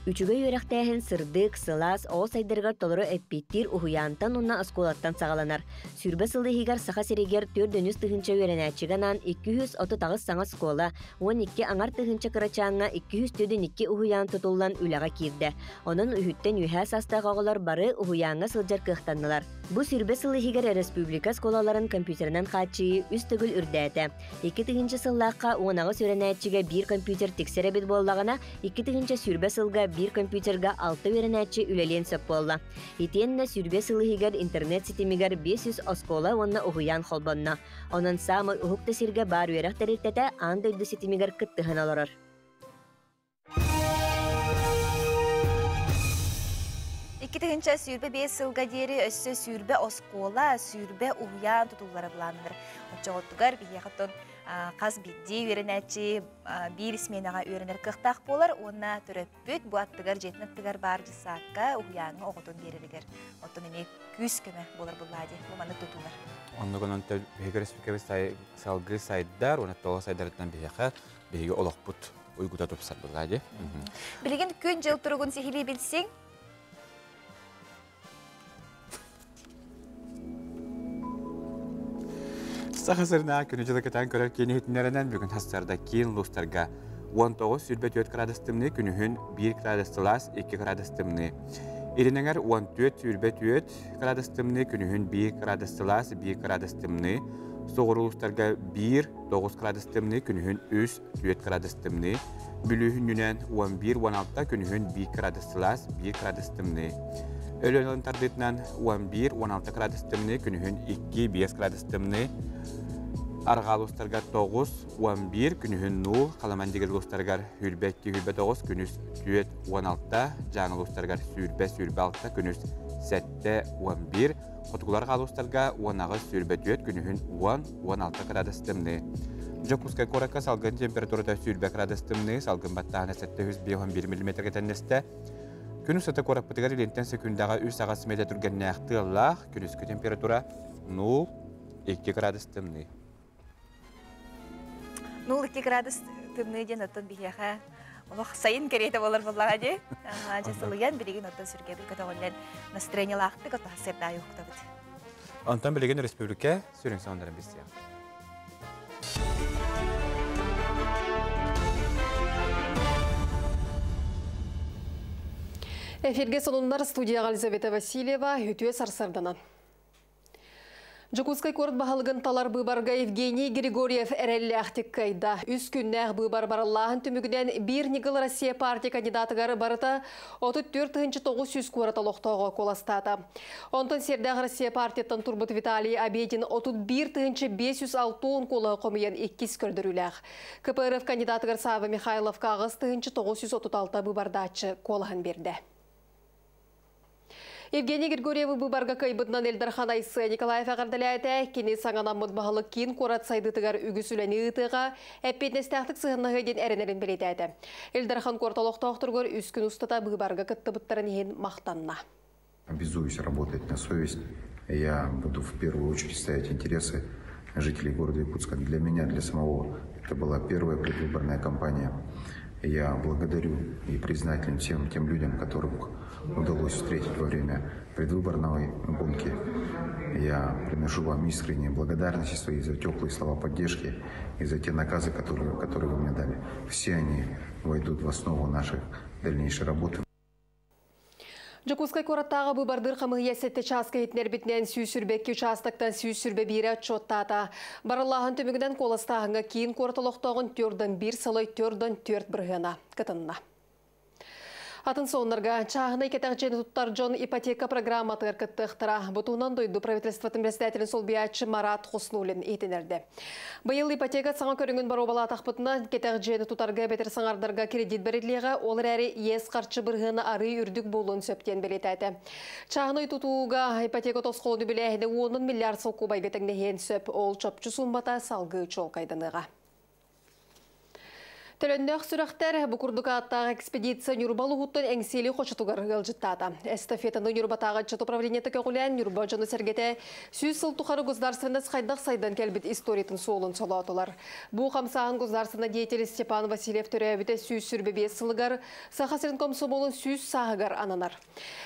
Үчүгэй үөрэхтээһин сырдык, сылаас, оҕо сайдарыгар толору эппиэттиир уһуйаантан уонна оскуолаттан саҕаланар. Сүүрбэ сыл иһигэр Саха сиригэр 403 тыһыынча үөрэнээччигэ анаан 238 саҥа оскуола, 12 аҥар тыһыынча кырачааҥҥа 242 уһуйаан тутуллан үлэҕэ киирдэ. Онон үһүттэн үөһээ саастаах оҕолор бары уһуйааҥҥа сылдьар кыахтаннылар. Бу сүүрбэ сыл иһигэр өрөспүүбүлүкэ оскуолаларын компьютерынан хааччыйыы үс төгүл үрдээтэ. 2000 сыллаахха 18 үөрэнээччигэ биир компьютер тиксэр эбит буоллаҕына, 2020 сылга биир компьютерга алта үөрэнээччи үлэлиэн сөп буолла. Итиэннэ сүүрбэ сыл иһигэр интернет ситимигэр 500 оскуола уонна уһуйаан холбонно. Онон саамай уһук да сиргэ баар үөрэх тэрилтэтэ аан дойду ситимигэр кыттыһан олорор. 2025 сылга диэри өссө сүүрбэ оскуола, сүүрбэ уһуйаан тутуллара былааннанар. Оччоҕотугар биһиэхэ хас биирдии үөрэнээччи биир сменаҕа үөрэнэр кыахтаах буолар уонна төрөппүт бу аттыгар дьиэтин аттыгар баар дьыссаакка уһуйааҥҥа оҕотун биэрэригэр оттон эмиэ күүс көмө буолар буллаа дии бу маннык тутуулар. Оннугунан биһиги республикабыт салгыы сайдар уонна тоҕо сайдарыттан биһиэхэ биһиги олохпут уйгута тупсар буллаа дии. Билигин күн-дьыл туругун сиһилии билсиҥ. Саха сиринээҕи күнү-дьылы кэтээн көрөр киин иһитиннэринэн бүгүн сарсыарда киин улуустарга 19-24 градус тымныы, күнүһүн 1 градус сылаас, 2 градус тымныы. Илин эҥэр 14-24 градус тымныы, күнүһүн 1 градус сылаас, 1 градус тымныы. Соҕуруу улуустарга 1 9 градус тымныы, күнүһүн 3 4 градус тымныы. Бүлүүһүннүнэн 11-16, күнүһүн 1 градус сылаас, 1 градус тымныы. Өлөөнөн тардыытынан 11-16 градус тымныы, күнүһүн 2-5 градус тымныы. Арҕаа улуустарга 9-11, күнүһүн 0, Халаман дигэр улуустарыгар 22-29, күнүс 4-16, Дьааҥы улуустарыгар 20-26, күнүс 7-11, Хотугулар улуустарга 18-24, күнүһүн 10-16 градус тымныы. Дьокуускай куоракка салгын температурата 20 градус тымныы, салгын баттааһына 751 мм тэннэстэ. Күн устата куораппытыгар илинтэн секундаҕа 3-8 метр түргэннээх тыаллаах, күнүскү температура 0-2 градус тымныы. 0-2 градус тымныы диэн оттон биһиэхэ олох сайын кэриэтэ буолар буоллаҕа дии. Дьэ сылыйан билигин оттон сүргэбит көтөҕүллэн настроениелаахтык ото сырдаайы уһуктабыт. Онтон билигин республика сүрүн сонуннарын билсиэм. Эфирге сонуннар студияға Елизавета Васильева, үтүө сарсарданан. Дьокуускай куорат баһылыгын талар быыбарга Евгений Григорьев эрэллээхтик кыайда. Үс күннээх быыбар барыллааһын түмүгүнэн Биир ньыгыл Россия партия кандидатыгар барыта 34 900 куорат олохтооҕо куоластаата. Онтон Сиэрдээх Россия партияттан турбут Виталий Обедин 31 560 куолаһы хомуйан иккис көрдөрүүлээх. КПРФ кандидатыгар Савва Михайловка 8936 быыбардааччы куолаһын биэрдэ. Евгений Григорьевы быыбарга кыайбытынан Ил Дархан Айсен Николаев эҕэрдэлээтэ. Кини саҥанаммыт баһылык киин куорат сайдыытыгар үгүс үлэни ыытыаҕа, эппиэтинэстээхтик сыһыаннаһыа диэн эрэнэрин бэлиэтээтэ. Ил Дархан куорат олохтоохторугар үс күн устата быыбарга кыттыбыттарын иһин махтанна. Обязуюсь работать на совесть. Я буду в первую очередь ставить интересы жителей города Якутска. Для меня, для самого, это была первая предвыборная кампания. Я благодарю и признателен всем тем людям, которых удалось встретить во время предвыборной гонки. Я приношу вам искренние благодарности свои за теплые слова поддержки и за те наказы, которые, которые вы мне дали. Все они войдут в основу нашей дальнейшей работы. Жокускай куораттааҕы быыбардыыр хамыыһыйа сэттэ чааска иһитиннэрбитинэн 122 учаастактан 121-э отчуоттаата. Барыллааһын түмүгүнэн куоластааһыҥҥа киин куорат олохтооҕун төрдөн биир сылай төрдөн төрт бырыһыана кытынна. Атын соннарга чааһынай кэтэх дьиэни туттар дьон ипотека программатыгар кыттыахтара. Бу туһунан дойду правительствотын председателин солбуйааччы Марат Хуснулин иһитиннэрдэ. Быйыл ипотека саҥа көрүҥүн боруобалаатахпытына, кэтэх дьиэни тутарга эбэтэр саҥардарга кредит бэриллиэҕэ, ол эрээри иэс харчы бырыһыана арыый үрдүк буолуон сөп диэн бэлиэтээтэ. Чааһынай тутууга ипотека тосхолун үбүлээһинэ уонун миллиард солкуобайга тэҥнэһиэн сөп, ол чопчу сууммата салгыы чуолкайданыаҕа. Төлөннөөх сүрэхтэр бу курдук ааттаах экспедиция Ньурба улууһуттан Эҥсиэли хочотугар ыалдьыттаата. Эстафетаны Ньурбатааҕы ыччат управлениета көҕүлээн Ньурба дьоно-сэргэтэ 100 сыл тухары государственность хайдах сайдан кэлбит историятын суолун солоотулар. Бу хамсааһын государственнай деятель Степан Васильев төрөөбүтэ 125 сылыгар Саха сирин комсомолун 100 сааһыгар ананар.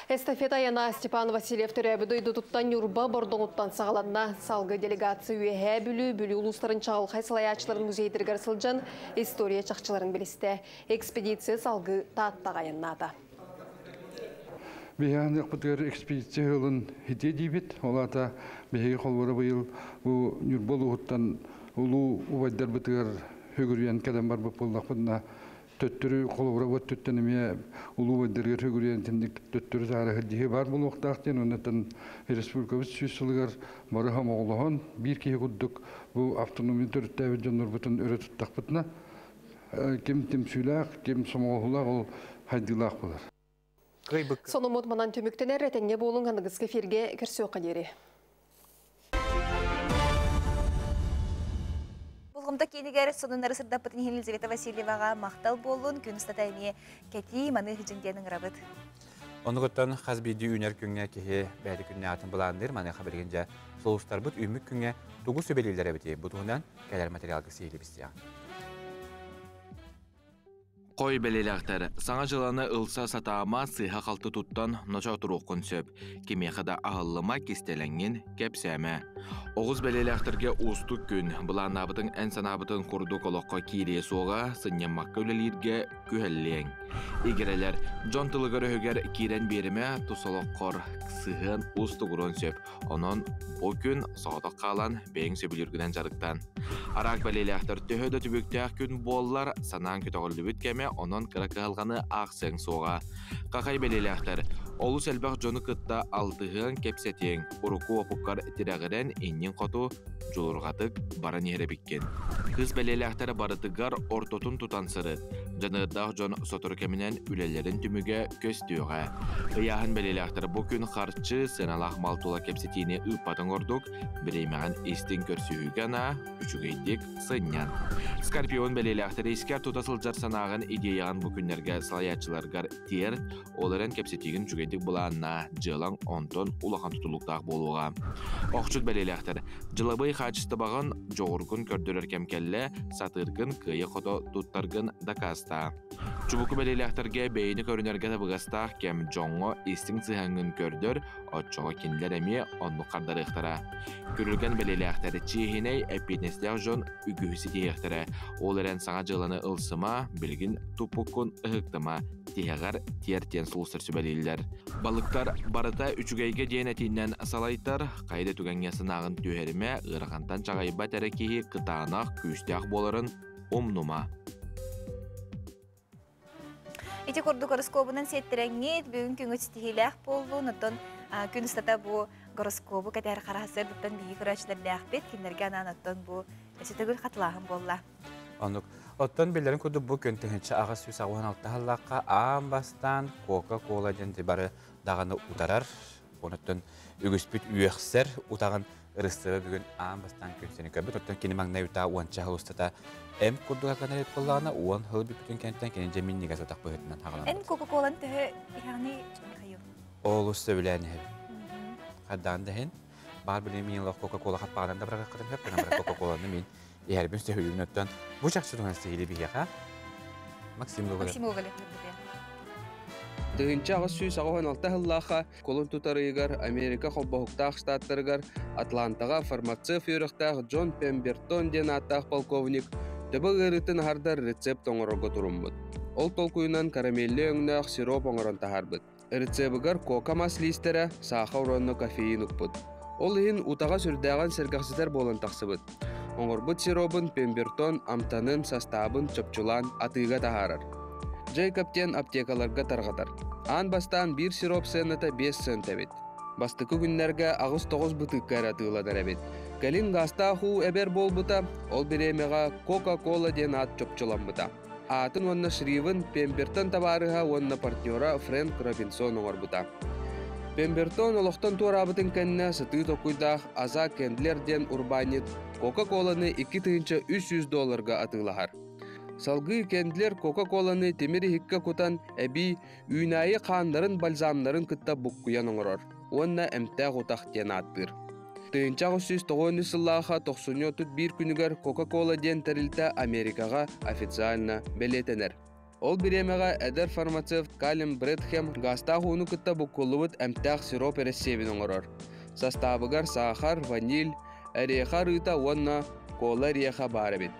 Эстафета айана Степан Васильев төрөөбүт дойдутуттан Ньурба Бордоҥуттан саҕаланна. Салгыы делегация Үөһээ Бүлүү, Бүлүү улуустарын чаҕылхай салайааччыларын музейдарыгар сылдьан история чахчыларын билистэ. Экспедиция салгыы Тааттаҕа айаннаата. Биһиги аныахпытыгар экспедиция ыһылын хитиэ диибит. Ол аата биһиги холборо быйыл бу Ньурба улууһуттан улуу убайдарбытыгар хөгүрүйэн кэлэн барбыт буоллахпытына төттөрү холобура бу өттүттэн эмиэ улуу убайдарыгар хөгүрүйэн итинник төттөрү таары сылдьыһыы баар буолуохтаах диэн оннуттан республикабыт 100 сылыгар бары хомоҕолоһон биир киһи курдук бу автономия төрүттээбит дьоннорбутун өрө туттахпытына ким түмсүүлээх, ким сомоҕолоһуулаах ол хайдыылаах буолар. Сонуммут манан түмүктэнэр, этэҥҥэ буолуҥ, аныгыскы эфиргэ көрсүөххэ диэри. Булгумта киинигэр сонуннары сырдаппытын иһин Елизавета Васильеваҕа махтал буоллун. Күн устата эмиэ кэтии, маны хыдьын диэн ыҥырабыт. Оннугуттан хас биирдии үүнэр күҥҥэ киһи бэйэтэ күннээх атын былаанныыр. Маныаха билигин дьэ сулустарбыт үүммүт күҥҥэ тугу сүбэлииллэр эбитий? Бу туһунан кэлэр материалга сиһилии билсиэҕиҥ. Хой бэлиэлээхтэр, саҥа дьыланы ылса сатаама, сыыһа-халты туттан ночоотуруоххун сөп. Кимиэхэ да аһыллыма, кистэлэҥҥин кэпсээмэ. Оҕус бэлиэлээхтэргэ уустук күн. Былааннаабытыҥ эн санаабытыҥ курдук олоххо киириэ суоҕа, сынньаммакка үлэлииргэ күһэллиэҥ. Игирэлэр, дьон тылыгар-өһүгэр киирэн биэримэ, тус олоххор сыһыан уустугуруон сөп. Онон бу күн соҕотох хаалан бэйэҥ сөбүлүүргүнэн дьарыктан. Араак бэлиэлээхтэр төһө да түбүктээх күн буоллар, санаан көтөҕүллүбүт кэмэ онон кыра кыһалҕаны аахсыаҥ суоҕа. Хахай бэлиэлээхтэр олус элбэх дьону кытта алтыһыаҥ, кэпсэтиэҥ, урукку уопуккар тирэҕирэн иннин хоту дьулурҕатык баран иһэр эбиккин. Кыыс бэлиэлээхтэр барытыгар ортотун тутан сырыт. Дьаныардаах дьон сотору кэминэн үлэлэрин түмүгэ көстүөҕэ. Ыйааһын бэлиэлээхтэр бу күн харчы, сыаналаах мал тула кэпсэтиини ыыппатыҥ ордук, бириэмэҕин истиҥ көрсүһүүгэ анаа, үчүгэйдик сынньан. Скорпион бэлиэлээхтэр искэр тута сылдьар санааҕын, идеяҕын бу күннэргэ салайааччыларгар тиэрт, ол эрэн кэпсэтиигин үчүгэйдик былааннаа, дьыалаҥ онтон улахан тутулуктаах буолуоҕа. Охчут бэлиэлээхтэр дьылабый хаачыстыбаҕын, дьоҕургун көрдөрөр кэм кэллэ, сатыыргын кыайа-хото туттаргын дакаастаа. Чубуку бэлиэлээхтэргэ бэйэни көрүнэргэ табыгастаах кэм дьоҥҥо истиҥ сыһыаҥҥын көрдөр, оччоҕо кинилэр эмиэ оннук хардарыахтара. Күрүлгэн бэлиэлээхтэр чиэһинэй, эппиэтинэстээх дьон үгүһү ситиһиэхтэрэ. Ол эрэн саҥа дьыаланы ылсыма, билигин туппуккун ыһыктыма, тиһэҕэр тиэртиэн сулустар сүбэлииллэр. Балыктар барыта үчүгэйгэ диэн этиинэн салайтар, хайа да түгэҥҥэ санааҕын түһэримэ, ыарахантан чаҕыйбат эрэ киһи кытаанах, күүстээх буоларын умнума. Ити курдук гороскобунан сиэттэрэҥҥит, бүгүн күҥүт ситиһиилээх буоллун, оттон күн устата бу гороскобу кэтэр хараһасыардыттан биһиги көрөөччүлэрдээхпит, кинилэргэ анаан оттон бу өссө төгүл хатылааһын буолла. Оннук. Оттон биллэрин курдук бу күн 1886 сыллаахха аан бастаан Кока-Кола диэн бары даҕаны утарар, онуттан үгүспүт үөхсэр утаҕын ырыстыба бүгүн аан бастаан күн сирин көрбүт. Оттон кини маҥнай утаа уонча сыл устата эм курдук арганар эбит буоллаҕына, 10 сыл бүппүтүн кэнниттэн кини дьэ минньигэс утах быһыытынан хаҕаламмыт. Эн Кока-Коланы төһө иһэҕиний, Михаил? Олус сөбүлээн иһэбин. Хардаан да иһин. Баар билим мин лох Кока-Кола хаппаҕынан да бырагаккытын хөп, гынан баран Кока-Коланы мин иһэрбин сөһүлүбүн оттон бу чахчы туһунан сиһили биһиэхэ Максим Гоголев. Максим Гоголев. 1886 сыллаахха кулун тутар ыйыгар Америка Холбоһуктаах Штаттарыгар Атлантаҕа фармацевт үөрэхтээх Джон Пембертон диэн ааттаах полковник төбө ыарыытын аһардар рецепт оҥорорго туруммут. Ол толкуйунан карамелли өҥнөөх сироп оҥорон таһаарбыт. Рецебыгар кока мас лиистэрэ, саахар уонна кофеин укпут. Ол иһин утаҕа сүрдээҕин сэргэхситэр буолан тахсыбыт. Оҥорбут сиробун Пембертон амтанын, састаабын чопчулаан атыыга таһаарар. Джейкоб диэн аптекаларга тарҕатар. Аан бастаан биир сироп сыаната 5 цент эбит. Бастакы күннэргэ 8-9 бытыыкка эрэ атыыланар эбит. Кэлин гаастаах уу эбэр буолбута, ол бириэмэҕэ Кока-Кола диэн аат чопчуламмыта. Аатын уонна шрифын Пембертон табаарыһа уонна партнера Фрэнк Робинсон оҥорбута. Пембертон олохтон туораабытын кэннэ сытыы токуйдаах Аза Кендлер диэн урбаанньыт Кока-Коланы 2300 долларга атыылаһар. Салгыы Кендлер Кока-Коланы тимир иһиккэ кутан эбии үүнээйи хааннарын бальзамнарын кытта буккуйан оҥорор уонна эмтээх утах диэн ааттыыр. 1893 сыллааха тохсунньу 31 күнүгэр Coca-Cola диэн тэрилтэ Америкаҕа официально бэлиэтэнэр. Ол бириэмэҕэ эдэр фармацевт Калим Брэдхэм гаастаах ууну кытта буккуллубут эмтээх сироп эрэссиэбин оҥорор. Састаабыгар саахар, ваниль, эриэхэ арыыта уонна кола эриэхэ баар эбит.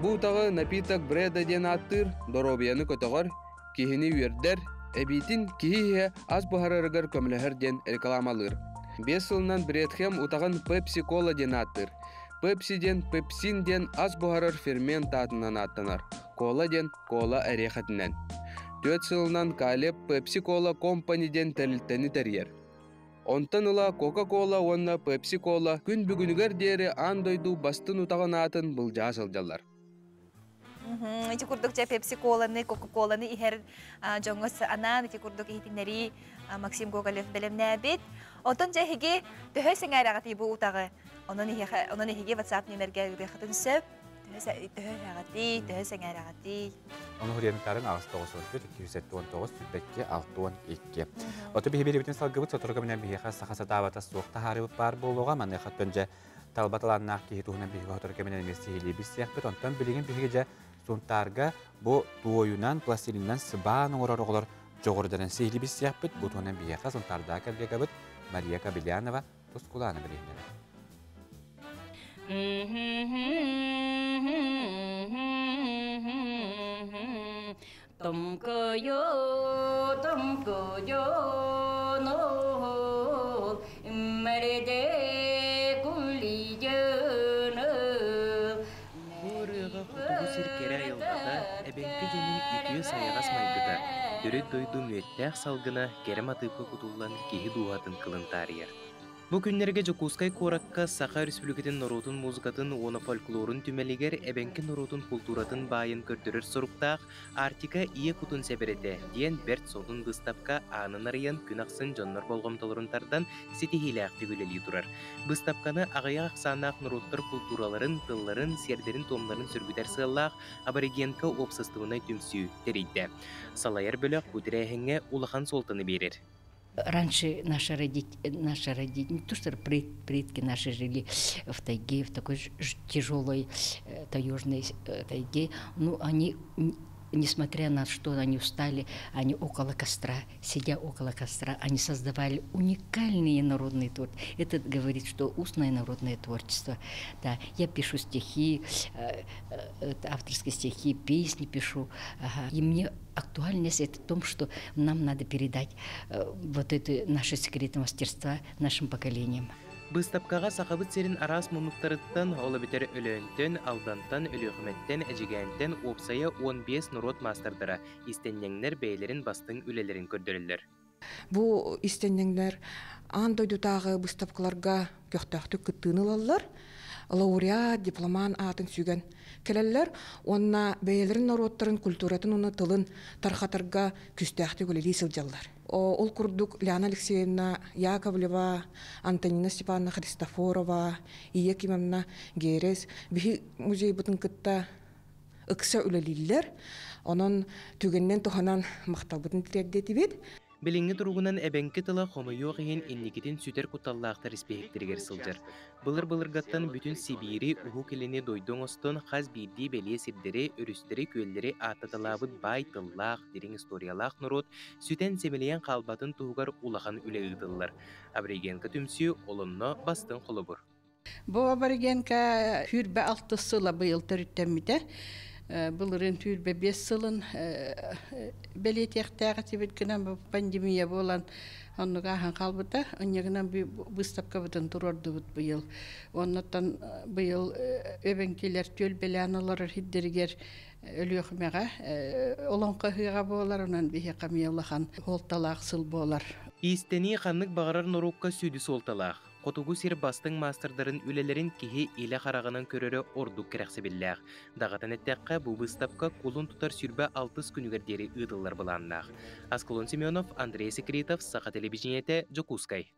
Бу утаҕы напиток Бреда диэн ааттыыр, доруобуйаны көтөҕөр, киһини үөрдэр, эбиитин киһи иһэ ас буһарарыгар көмөлөһөр диэн рекламалыыр. 5 сылынан Бредхем утаҕын Пепси-Кола диэн ааттыыр. Пепси диэн пепсин диэн ас буһарар фермент аатынан ааттанар. Кола диэн кола эриэхэтинэн. 4 сылынан Калеб Пепси-Кола Компани диэн тэрилтэни тэрийэр. Онтон ыла Кока-Кола уонна Пепси-Кола күн бүгүнүгэр диэри аан дойду бастын утаҕын аатын былдьаһа сылдьаллар. Ити курдук дьэ Пепси-Коланы, Кока-Коланы иһэр дьоҥҥо анаан ити курдук иһитиннэрии Максим Гоголев бэлэмнээбит. Онтон дьэ эһиги төһө сэҥээрэҕитий бу утаҕы? Онон эһиэхэ онон эһиги WhatsApp нүөмэргэ ыытыаххытын сөп. Төһө төһө иһэҕитий, төһө сэҥээрэҕитий? Ону хуриянтарын 894 279 22 62. Оту биһи биэрибитин салгыбыт сотору кэминэн биһиэхэ саха сатаабата суох таһаарыбыт баар буолуоҕа. Маныаха дьэ талба талааннаах киһи туһунан биһиги сотору кэминэн эмиэ сиһилии билсиэхпит. Онтон билигин биһиги дьэ Сунтаарга бу туойунан, пластилинынан сыбаан оҥорор оҕолор дьоҕурданан сиһилии билсиэхпит. Бу туһунан биһиэхэ Сунтаардаах коллегабыт Мария Кобельянова Тускулаана билиһиннэрэр. Томкойо, томкойо, нол, мэрде кулийönö. Бу ырыаҕа хотугу сир кэрэ айылҕата, эбэҥки дьонун үтүө сайаҕас майгыта, төрүт дойду мүөттээх салгына кэрэ матыыпка кутуллан киһи дууһатын кылын таарыйар. Бу күннэргэ Дьокуускай куоракка Саха Өрөспүүбүлүкэтин норуотун музыкатын уонна фольклорун түмэлигэр эбэҥки норуотун култууратын баайын көрдөрөр соруктаах «Арктика ийэ кутун сэбэрэтэ» диэн бэрт сонун быыстапка аанын арыйан күн ахсын дьоннор болҕомтолорун тардан ситиһиилээхтик үлэлии турар. Быыстапканы аҕыйах ахсааннаах норуоттар култуураларын, тылларын, сиэрдэрин-туомнарын сөргүтэр сыаллаах Аборигенка уопсастыбаннай түмсүү тэрийдэ. Салайар бөлөх бу тэрээһиҥҥэ улахан суолтаны биэрэр. Раньше наши родители, наши родители, не то что предки наши жили в тайге, в такой тяжелой таежной тайге, ну, они несмотря на что они устали, они около костра, сидя около костра, они создавали уникальные народные творчества. Это говорит, что устное народное творчество. Да, я пишу стихи, авторские стихи, песни пишу. Ага. И мне актуальность это в том, что нам надо передать вот это наши секреты мастерства нашим поколениям. Быыстапкаҕа Сахабыт сирин араас муннуктарыттан, ол эбэтэр Өлөөнтөн, Алдантан, Өлүөхүмэттэн, Эдьигээнтэн уопсайа 15 норуот маастардара, истэнньэҥнэр бэйэлэрин бастыҥ үлэлэрин көрдөрөллөр. Бу истэнньэҥнэр аан дойдутааҕы быыстапкаларга көхтөөхтүк кыттыыны ылаллар, лауреат, дипломан аатын сүгэн кэлэллэр уонна бэйэлэрин норуоттарын культуратын уонна тылын тархатарга күүстээхтик үлэлии сылдьаллар. Ол курдук Лиана Алексеевна Яковлева, Антонина Степановна Христофорова, Ия Кимовна Герес биһи музейбытын кытта ыкса үлэлииллэр. Онон түгэнинэн туһанан махталбытын тириэрдиэтибит. Билиҥҥи туругунан эбэҥки тыла хомойуох иһин инникитин сүтэр кутталлаахтар испииһэктэригэр сылдьар. Былыр-былыргаттан бүтүн Сибиири, Уһук Илини дойду оҥостон хас биирдии бэлиэ сирдэри, өрүстэри, күөллэри ааттаталаабыт баай тыллаах, дириҥ историялаах норуот сүтэн-симэлийэн хаалбатын туһугар улахан үлэ ыытыллар. Аборигенка түмсүү олонно бастыҥ холобур. Бу аборигенка сүүрбэ алтыс сыла быйыл төрүттэммитэ. Былырыын сүүрбэ биэс сылын бэлиэтиэхтээх этибит гынан пандемия буолан оннук ааһан хаалбыта. Онньагынан выставкабытын туруордубут быйыл. Оннуттан быйыл эбэҥкилэр түөлбэлээн олорор сирдэригэр Өлүөхүмэҕэ олоҥхо ыһыаҕа буолар, онон биһиэхэ эмиэ улахан суолталаах сыл буолар. Иистэнии ханнык баҕарар норуокка сүдү суолталаах. Хотугу сир бастыҥ маастардарын үлэлэрин киһи илэ хараҕынан көрөрө ордук кэрэхсэбиллээх. Даҕатан эттэххэ, бу быыстапка кулун тутар 26 күнүгэр диэри ыытыллар былааннаах. Аскалон Семенов, Андрей Секретов, Саха телевидениетэ, Дьокуускай.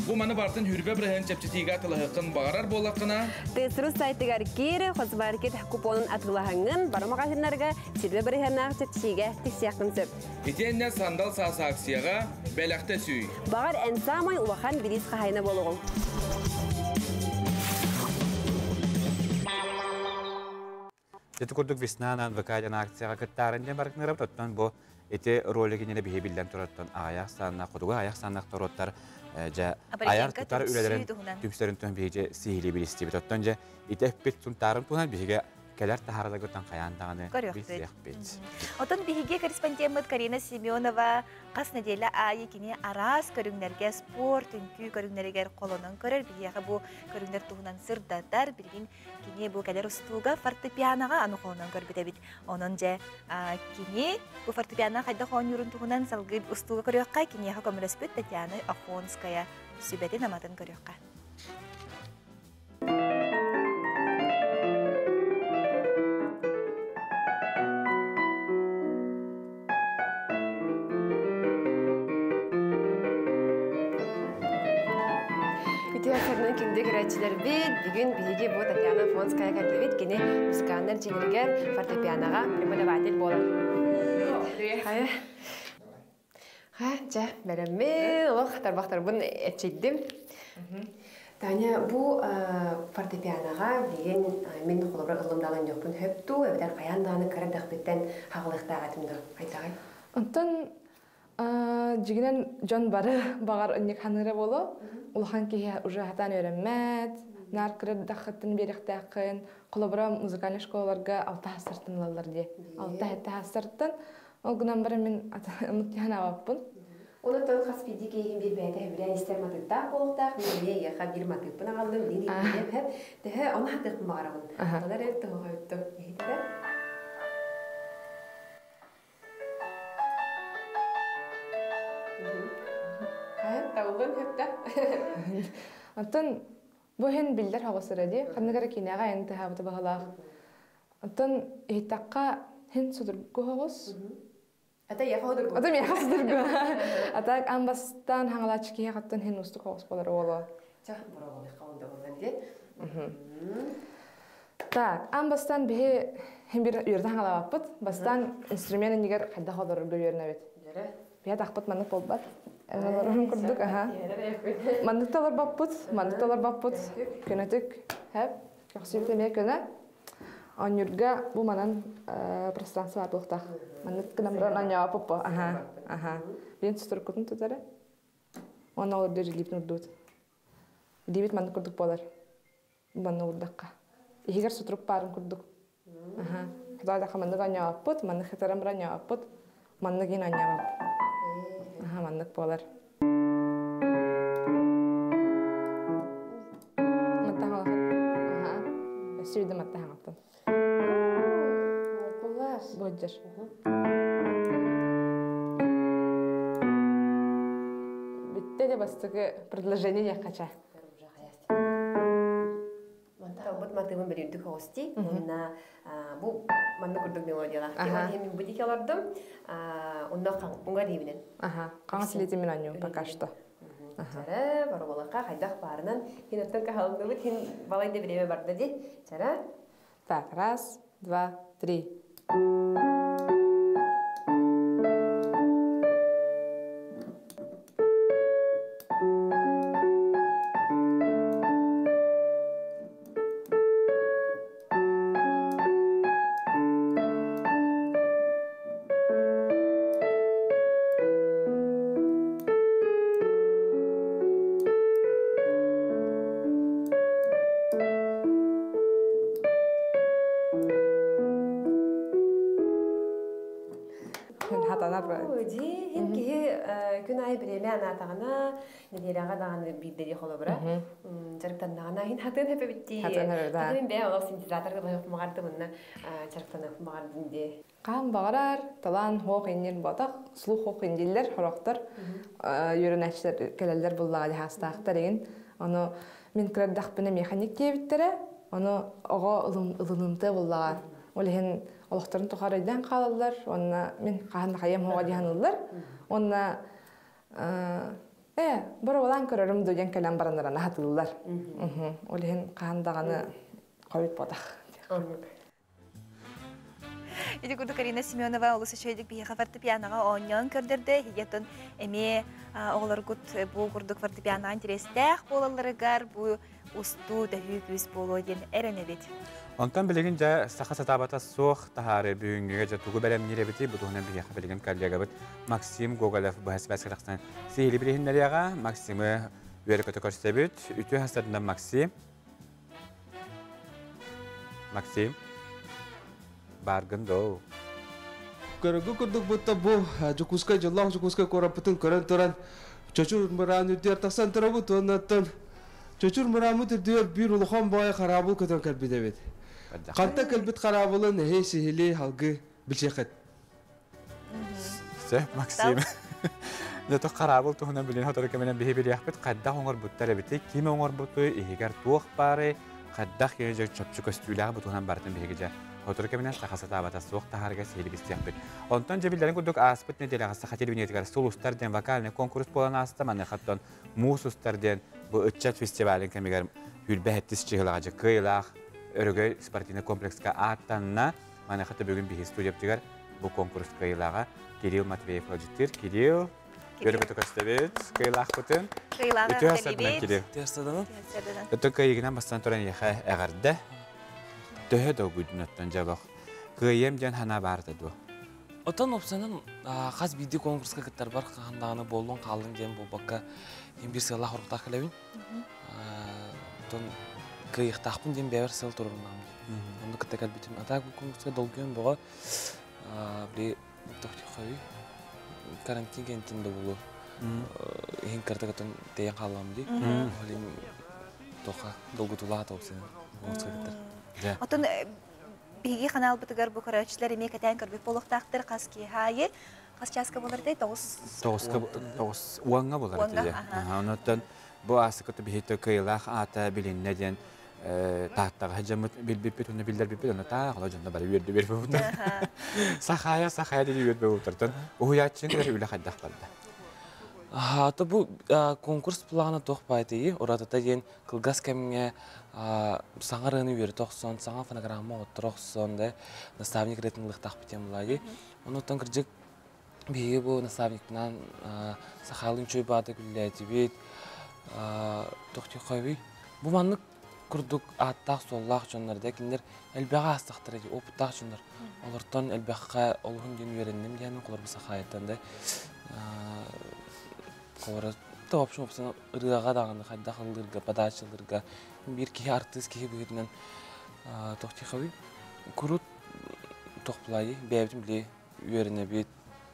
Бу маны бартын хүрбэ бырыһын чэпчэтиигэ атылаһыккын баҕарар буоллаххына ТСРУ сайтыгар киир, Хосмаркет купонун атыылаһаҥҥын, бары маҕаһыыннарга сирбэ бырыһыаннаах чэпчэтиигэ тиксиэххин сөп. Итиэннэ сандал саас акцияҕа бэлэхтэ сүүй. Баҕар эн саамай улахан бириис хаһайына буолуоҕуҥ. Ити курдук Весна НВК диэн акцияҕа кыттаарын диэн барытынырабыт. Оттон бу ити ролигинэ биһи биллэн турартан аҕыйах сааннаах хотугу аҕыйах сааннаах торуоттар дьэ айар тутар үлэлэрин түмсэрин туһун биһиги сиһилии билистибит. Оттон дьэ ити эппит сунтаарым туһунан биһиги кэлэр таһаараларгыттан хайаан даҕаны билсиэхпит. Отон биһиги корреспондеммыт Карина Семенова хас нэдиэлэ аайы кини араас көрүҥнэргэ спорт, үҥкүү көрүҥнэригэр холонон көрөр. Биһиэхэ бу көрүҥнэр туһунан сырдатар. Билигин кини бу кэлэр устууга фортепианоҕа аны холонон көрбүт эбит. Онон дьэ кини бу фортепиано хайдах оонньуурун туһунан салгыы устууга көрүөххэ, киниэхэ көмөлөспүт Татьяна Охонская сүбэтин-аматын көрүөххэ. Үтүө сарынан күндү көрөөччүлэрбит, бүгүн биһиги бу Татьяна Фонская кэллибит. Кини музыканнар дьиэлэригэр фортепианоҕа преподаватель буолар. Хайа. Ха, дьэ, бэлэммин, олох тарбахтарбын эччийдим. Таня, бу фортепианоҕа билигин мин холобура ыллым даҕаны дьоппун хөп дуу, эбэтэр хайаан даҕаны кыра эрдэхпиттэн хаҕылыахтаах этим дуу, хайдаҕый? Онтон дьигинэн дьон бары баҕар ынньык ханыыра буолуо. Улахан киһи уже хатаан үөрэммэт, наар кыра эрдэххиттэн биэриэхтээххин. Холобура, музыкальнай школаларга алта хастартан ылаллар дии. Алта сэттэ хастартан. Ол гынан баран мин ымык ханаабаппын. Онон хас биирдии киһи биир бэйэтэ сөбүлээн истэр матыыптаах буолуохтаах. Мин эмиэ эйиэхэ биир матыыппын аҕаллым, билин иһиттиэм иһэр. Төһө ону хатыахпын баҕарабын. Онон эрэ тоһоҕойуттум. Иһиттэ. Табыллан хөптө. Оттон бу иһин биллэр хоҕус эрэ дии. Ханнык эрэ киинэҕэ айан тыһаабыта баһылаах. Оттон иһиттэххэ хин судургу хоҕус. Ата яха судургу. Ата миэхэ судургу. Ата аан бастаан хаҥалааччы киһи хаттан хин устук хоҕус болар уолу. Чах бороболихха онда боллан диэн. Так, аан бастаан биһи хин бир үөрдэ хаҥалаабаппыт. Бастаан инструмент иннигэр хайдах олорорго үөрэнэбит. Биһи атахпыт маннык буолбат. Олорорун курдук, аха. Маннык да олорбоппут, маннык да олорбоппут. Көнөтүк, хэп, көхсүбүт эмиэ көнө. Оонньуурга бу манан пространство баар буолуохтаах. Маннык гынан баран оонньообоппут. Аха, аха. Билин сутуруккутун тутара. Уонна олордор илиибитин урдубут. Илиибит маннык курдук буолар. Манна уурдахха. Иһигэр сутурук баарын курдук. Аха. Хатаатахха маннык оонньообоппут, маннык хатаран баран оонньообоппут, маннык иин оонньообоппут. Аха, маннык буолар. Аха. Өссө биирдэ маттаһаҥаттан. Бодьар. Бүттэ де бастакы предложение диэххэ Талбыт матыыбын бэрирдик хоҕусти. Уонна бу манна курдук мелодиялаах. Ол мин бу диэки олордум. Онно уҥар иибинэн. Аха, хаҥас илиитин мин оонньуум пока что. Чара, бороболохха хайдах баарынан хин оттон каһалынныбыт хин балай да время барда ди. Чара. Так, раз, два, три. Ди, хин киһи күн айы биреме анаатаҕына, неделяҕа даҕаны биирдэ холобура. Дьарыктаннаҕына хин хатын хөпө битти. Хатын хөпө, да. Хатын бэйэ олох синтезаторга баһык маҕардымынна дьарыктаныах маҕардын ди. Хаан баҕарар, талаан хоох иннин ботах, слух хоох индиллер, хорохтор үөрэнээччилэр кэлэллэр буллаҕа дьаһаастаахтар игин. Ону мин кырардахпына механик диэбиттэрэ, ону оҕо ылынымтыа буллаҕа. Ол иһин олохторун тухары өйдөөн хаалаллар, уонна мин хаһан да хайыам хоҕо диэн ыллар. Уонна боруобалаан көрөрүм дуу диэн кэлэн бараннаран аһатыыллар. Ол иһин хаһан даҕаны хойут ботах. Ити курдук Карина Семенова олус үчүгэйдик биһиэхэ фортепианоҕа оонньоон көрдөрдө. Эһигиттэн эмиэ оҕолоргут бу курдук фортепианоҕа интэриэстээх буолалларыгар бу устуу төһүү күүс буолуо диэн эрэнэбит. Онтон билигин дьэ саха сатаабата суох таһаары бүгүҥҥүгэ дьэ тугу бэлэмниир эбитий бу туһунан биһиэхэ билигин коллегабыт Максим Гоголев быһа связка тахсан сиһили билиһиннэриэҕэ. Максимы үөрэ-көтө көрсөбүт. Үтүө хастарынан Максим. Максим, бааргын доо. Көрөгү курдук бутта бу Дьокуускай дьоллоох Дьокуускай куораппытын көрөн туран Чочур мыраан үрдүгэр тахсан турабыт уоннаттан Чочур мырааммыт үрдүгэр биир улахан баай хараабыл көтөн кэлбит эбит. Ханта кэлбит хараабылын эһи сиһили алгы билсиэххит. Сөп, Максим. Зато хараабыл туһунан билин сотору кэминэн биһи билиэхпит хайдах оҥорбуттар эбитий, ким оҥорбутуй, иһигэр туох баарый, хайдах киһи дьэ чопчу көстүүлээх бу туһунан барытын биһиги дьэ сотору кэминэн саха сатаабата суох таһаарга сиһили билсиэхпит. Онтон дьэ биллэрин курдук ааспыт нэдиэлэҕэ саха телевидениетигэр Сулустар диэн вокальный конкурс буолан ааста. Маныаха Муус устар диэн бу ыччат фестивалын кэмигэр 27 чыһылаҕа дьэ кыайыылаах Өрөгөй спортивный комплекска ааттанна. Маныаха бүгүн биһи студиябытыгар бу конкурс кыайыылааҕа Кирилл Матвеев ыалдьыттыыр. Кирилл, көрө көстөбүт кыайыылаахпытын. Кыайыылааҕы Үтүө сарданан Кирилл. Үтүө сарданан. Өтө кыайыгынан бастан туран эйиэхэ эҕэрдэ. Төһө долгуйдун дьолох. Кыайыам диэн санаа баарта дуо? Отон опсанан хас биирдии конкурска кыттарбар хаһан даҕаны буоллун хааллын диэн буолбакка иһин биир сыаллаах оруктаах кэлэбин. Отон кыайыахтаахпын диэн бэйэбэр сыал туруоруннаҕым. Онно кытта кэлбитим. А так бу конкурска долгуйан бөҕө били тохтохой карантин кэнтин да буолуо иһин карта кытын тэйэн хааллаҕым дии. Ол тоха долгутуулаах опсанан конкурска кыттар. Отон биһиги ханаалбытыгар бу көрөөччүлэр эмиэ кэтээн көрбүт буолуохтаахтар хас киэһэ аайы хас чааска буолар этэй тоҕус Тоҕуска тоҕус уоҥҥа буолар этэ. Онуттан бу аасыкыты биһиги кыайыылаах аата билиннэ диэн Тааттаҕа дьоммут билбиппит уонна биллэрбиппит онно таах ола дьонно бары үөрдү үөрбүт Сахая сахая диэн үөрбэ утартан уһуйааччыҥ кытары үлэ хайдах барда? Аата бу конкурс плана туох баайтыйы уратыта диэн кылгас кэмҥэ саҥа ырыаны үөрэтэ охсон, саҥа фонограмма оттор охсон да наставник ырыатын ылыахтаахпыт диэн булаайы. Онуттан кырдьык биһиги бу наставникпынаан сахалын чуй баата күллээтибит тохтихойбуй бу маннык курдук ааттаах-суоллаах дьоннор да кинилэр элбэҕи аастахтара дии опыттаах дьоннор олортон элбэххэ олуһун диэн үөрэнним диэн холобур сахаайаттан да холобура да в общем ырыаҕа даҕаны хайдах ыллыырга подачалыырга биир киһи артыыс киһи быһыытынан тохтихойбуй курут тохпулайы бэйэбитин били үөрэнэбит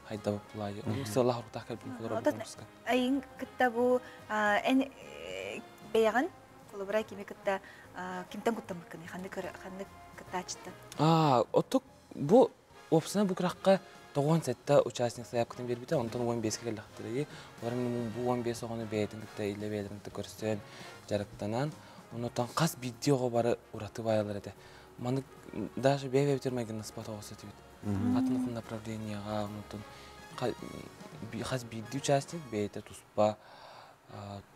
хайдабыт булаайы оннук сыаллаах оруктаах кэлбин холоро конкурска айын кытта бу эн бэйэҕин холобура кими кытта кимтэн куттаммыккыный ханнык ханнык кыттааччыттан аа оттук бу уопсана бу күрэххэ 97 участник заявкатын биэрбитэ онтон 15-ке кэллэхтэрэ олор бу 15 оҕону бэйэтин кытта илэ бэйэлэрин кытта көрсөн дьарыктанан оннуттан хас биирдии оҕо бары ураты баайалар этэ маннык даже бэйэ-бэйэбитигэр майгыннаспат оҕус этибит атын направлениеҕа онтон хас биирдии участник бэйэтэ туспа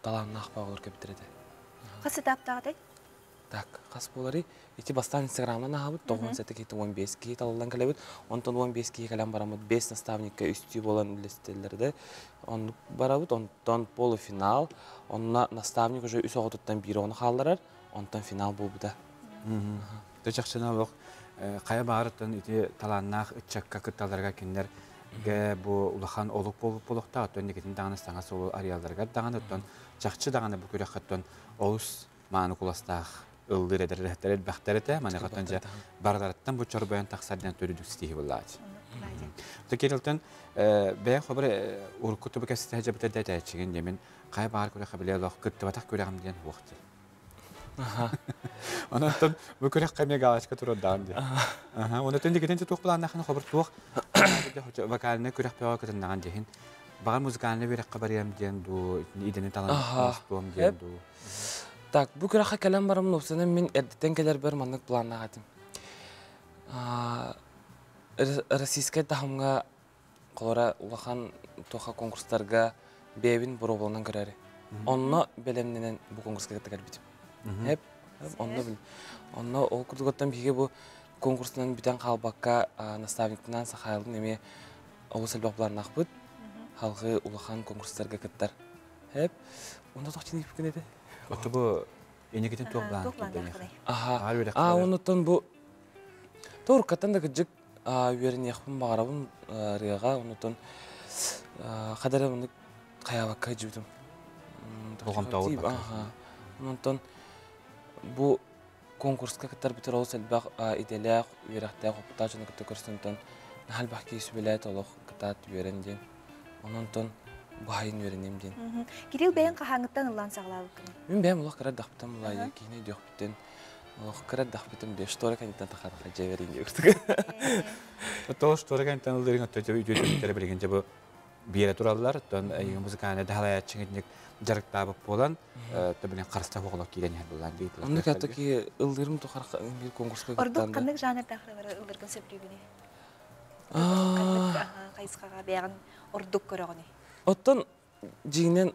талааннаах баҕалар кэбитэр этэ. Хас этаптааҕытай? Так, хас буоларый? Ити бастаан Инстаграмнан аһабыт, 97 киһи 15 киһи талыллан кэлэбит. Онтон 15 киһи кэлэн бараммыт 5 наставникка үстүү буолан үллэстэллэр да. Оннук барабыт, онтон полуфинал, онно наставник уже үс оҕотуттан биир оҕону хаалларар, онтон финал буолбута. Дэ чахчына олох хайа баҕарыттан ити талааннаах ыччакка кытталларыгар кинилэр бу улахан олук буолбут буолуохтаах оттон инникитин даҕаны саҥа суолу арыйалларыгар даҕаны оттон чахчы даҕаны бу күрэххэ олус мааны куластаах ыллыыр эдэр элбэхтэр этэ маныхаттан дьэ барыларыттан бу чорбойон тахсар диэн төрүдүк ситиһи буллаачы. Кирилтен бэйэ хобр урукку тубу кэстэһэ жабыта дэтээччигин демен кай баар күрэх биле лох кыттыбатах күрэҕим диэн хуохти. Онон бу күрэх кэмэ галочка турардаан ди. Ага, онон дигитен туох планнахын хобр туох вокальный күрэх бөҕө кытыннаҕан дихин. Бағар музыкальный үөрэххэ барыам диэн ду, идени талан оҥостуом диэн ду. Так, бу күрэххэ кэлэн бараммын уопсайынан мин эрдэттэн кэлэрбэр маннык планнаах этим. Российскай таһымҥа холора улахан туоха конкурстарга бэйэбин боруобаланан көрөөрү. Онно бэлэмнэнэн бу конкурска кытта кэлбитим. Эп, онно бил. Онно ол курдугуттан биһиги бу конкурсунан бүтэн хаалбакка наставниктынан Сахайлын эмиэ олус элбэх планнаахпыт. Халгы улахан конкурстарга кыттар. Эп, онно тохтин ипкин этэ. Отто бу инникитин туох план киирдэ? Аха. А оннуттан бу Торкаттан да кыдьык үөрэниэхпин баҕарабын ырыаҕа, оннуттан хадара оннук хайаабакка дьибитим. Болҕомтоҕун. Онтон бу конкурска кыттар бүтэр олус элбэх идэлээх, үөрэхтээх, опыттаах дьону кытта көрсөнтөн наһаа элбэх киһи сүбэлээт олох кытаат үөрэн диэн. Ононтон баайын үөрэниэм диэн. Кирилл бэйэҥ хаһааҥҥыттан ыллаан саҕалаабыккын? Мин бэйэм олох кыра эрдэхпиттэн булаайы киһини өйдүөхпүттэн олох кыра эрдэхпиттэн бе штора кэнниттэн тахараха дьэбэрин диэбит. То штора кэнниттэн ыллырын отто үтүө түмүктэрэ билигин дьэ бу биэрэ тураллар. Оттон музыкальный даһалаяччыҥ дьарыктаабыт буолан, төбүнэн харыста оҕолор киирэн иһэр буллаан дийтилэр. Оннук аты ки ыллырым тухар бир конкурска Ордук ханнык жанрдаахлары ыллыргын сөбүлүүгүнүй? Ханнык хайысхаҕа бэйэҕин ордук көрөҕүнүй? Оттон дьиҥинэн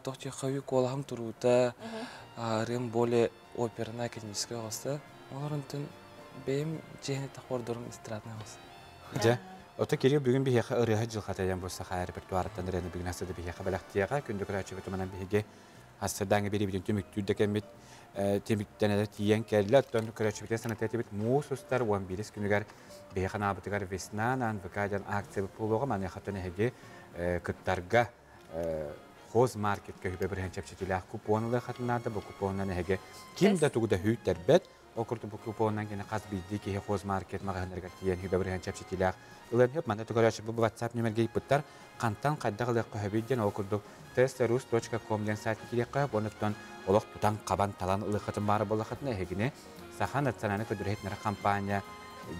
тохтуоххайы куолаһым туруута ырыам более оперная академическая оҕоста. Олор онтон бэйэм дьиэһин тахвордорум эстрадный оҕоста. Дьэ, ото Кирилл бүгүн биһиэхэ ырыаһа дьылҕата диэн бу саха репертуарыттан ырыаны бүгүн ассада биһиэхэ бэлэхтиэҕэ. Күндү көрөөччүбүт манан биһиги ассадааҥы бириибитин түмүктүүр да кэммит түмүктэн тиийэн кэллэ. Оттон көрөөччүбүтүгэр саната этибит муус устар 11 күнүгэр биһиэхэ анаабытыгар Весна на НВК диэн акция буолуоҕа. Маныаха эһиги кыттарга Хозмаркетка хүбэ бирһэн чэпчэтилээх купон ылыахатынаада. Бу купоннан эһиги ким да тугу да хүүттэрбэт. Ол курдук бу купоннан кини хас биирдии киһи Хозмаркет маҕаһыыннарыгар тиийэн хүбэ бирһэн чэпчэтилээх ылыан хөп. Манна көрөөччү бу WhatsApp нөмерге ыйпыттар. Хантан хайдах ылыахха хөбүй диэн ол курдук testerus.com диэн сайтка киириэххэ хөп. Онуттан олох тутан хабан талан ылыаххытын баара буоллаххытына эһигини Саха национальнай көдүрүһүтнэр компания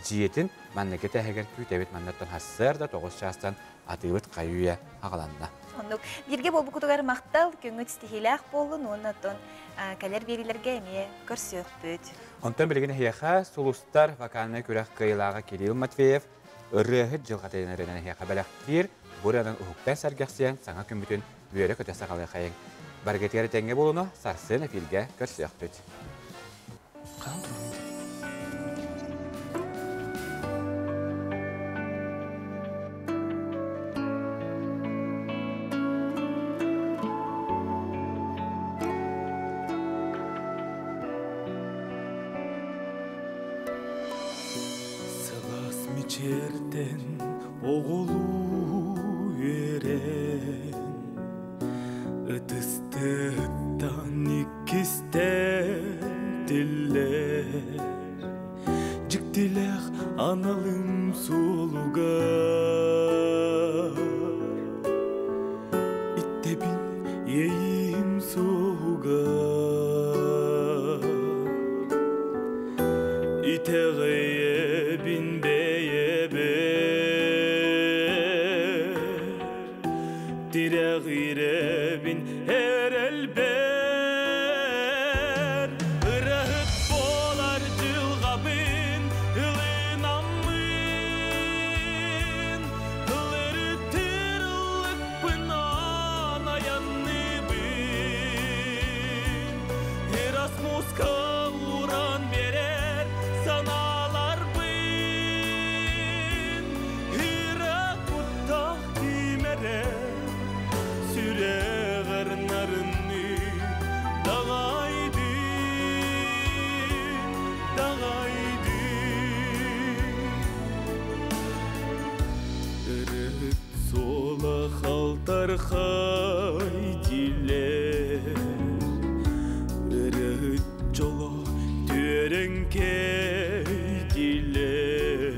дьиэтин манныгы тэһэгэр күүтэбит. Маннаттан хассыар да 9 чаастан атыыбыт хайуя аҕаланна. Оннук. Бирге болбукутугар мактал, көңүт стихилээх буоллун, уонна оттон кэлэр биэрилэргэ эмиэ көрсүөхпүт. Онтон билигин эһиэхэ Сулустар вокальнай күрэх кыайыылааҕа Кирилл Матвеев ырыаһыт дьылҕата ырыанан эһиэхэ бэлэхтиир, бу ырыанан уһуктан сэргэхсийэн саҥа күммүтүн үөрэ-көтө саҕалыахайыҥ. Барыгытыгар этэҥҥэ буолуну, сарсын эфиргэ көрсүөхпүт. Сылаас мичээртэн оҕолуу үөрэн, ытыстыттан иккистэн тиллэр, дьиктилээх аналым суолугар иттэбин иэйиим суоһугар итэҕэйэбин бэйэбэр тирэҕирэбин эрэлбэр ырыһыт буолар дьылҕабын ылынаммын ылырытыр ыллыкпын анаянныбын Эрасмуска уран берер санааларбын ыра куттах кимере сүрэҕэр нарынны даҕайдын даҕайдын ырыһыт суола халтархай дилер ырыһыт дьоло түөрэҥкэй дилер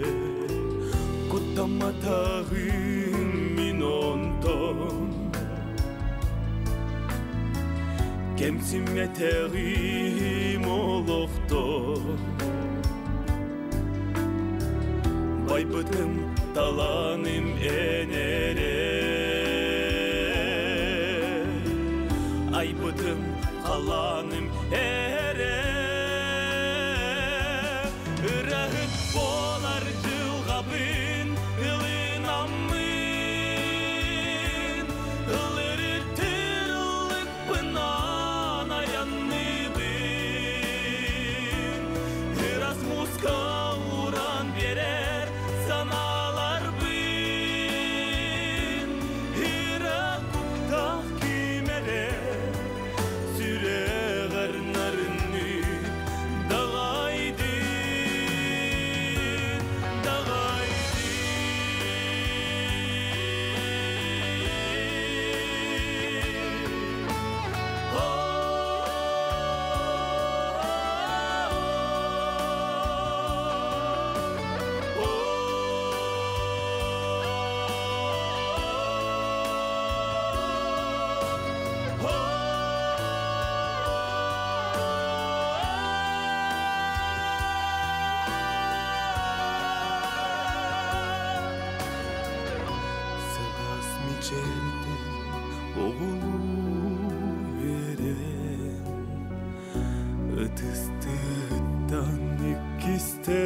куттамматах Кемсимметерим олохто Байбытым таланым энере Айбытым қаланым эре Ырахыт болар жылғабын ылынамын Ылыры тырылыкпынан аянныбын Erasmus'ка уран берер саналар бын Иракуктах кимере сүрегер нарынны дағайдын, дағайдын. Сылас мичерден оғылу верен Ытыстыттан иккисте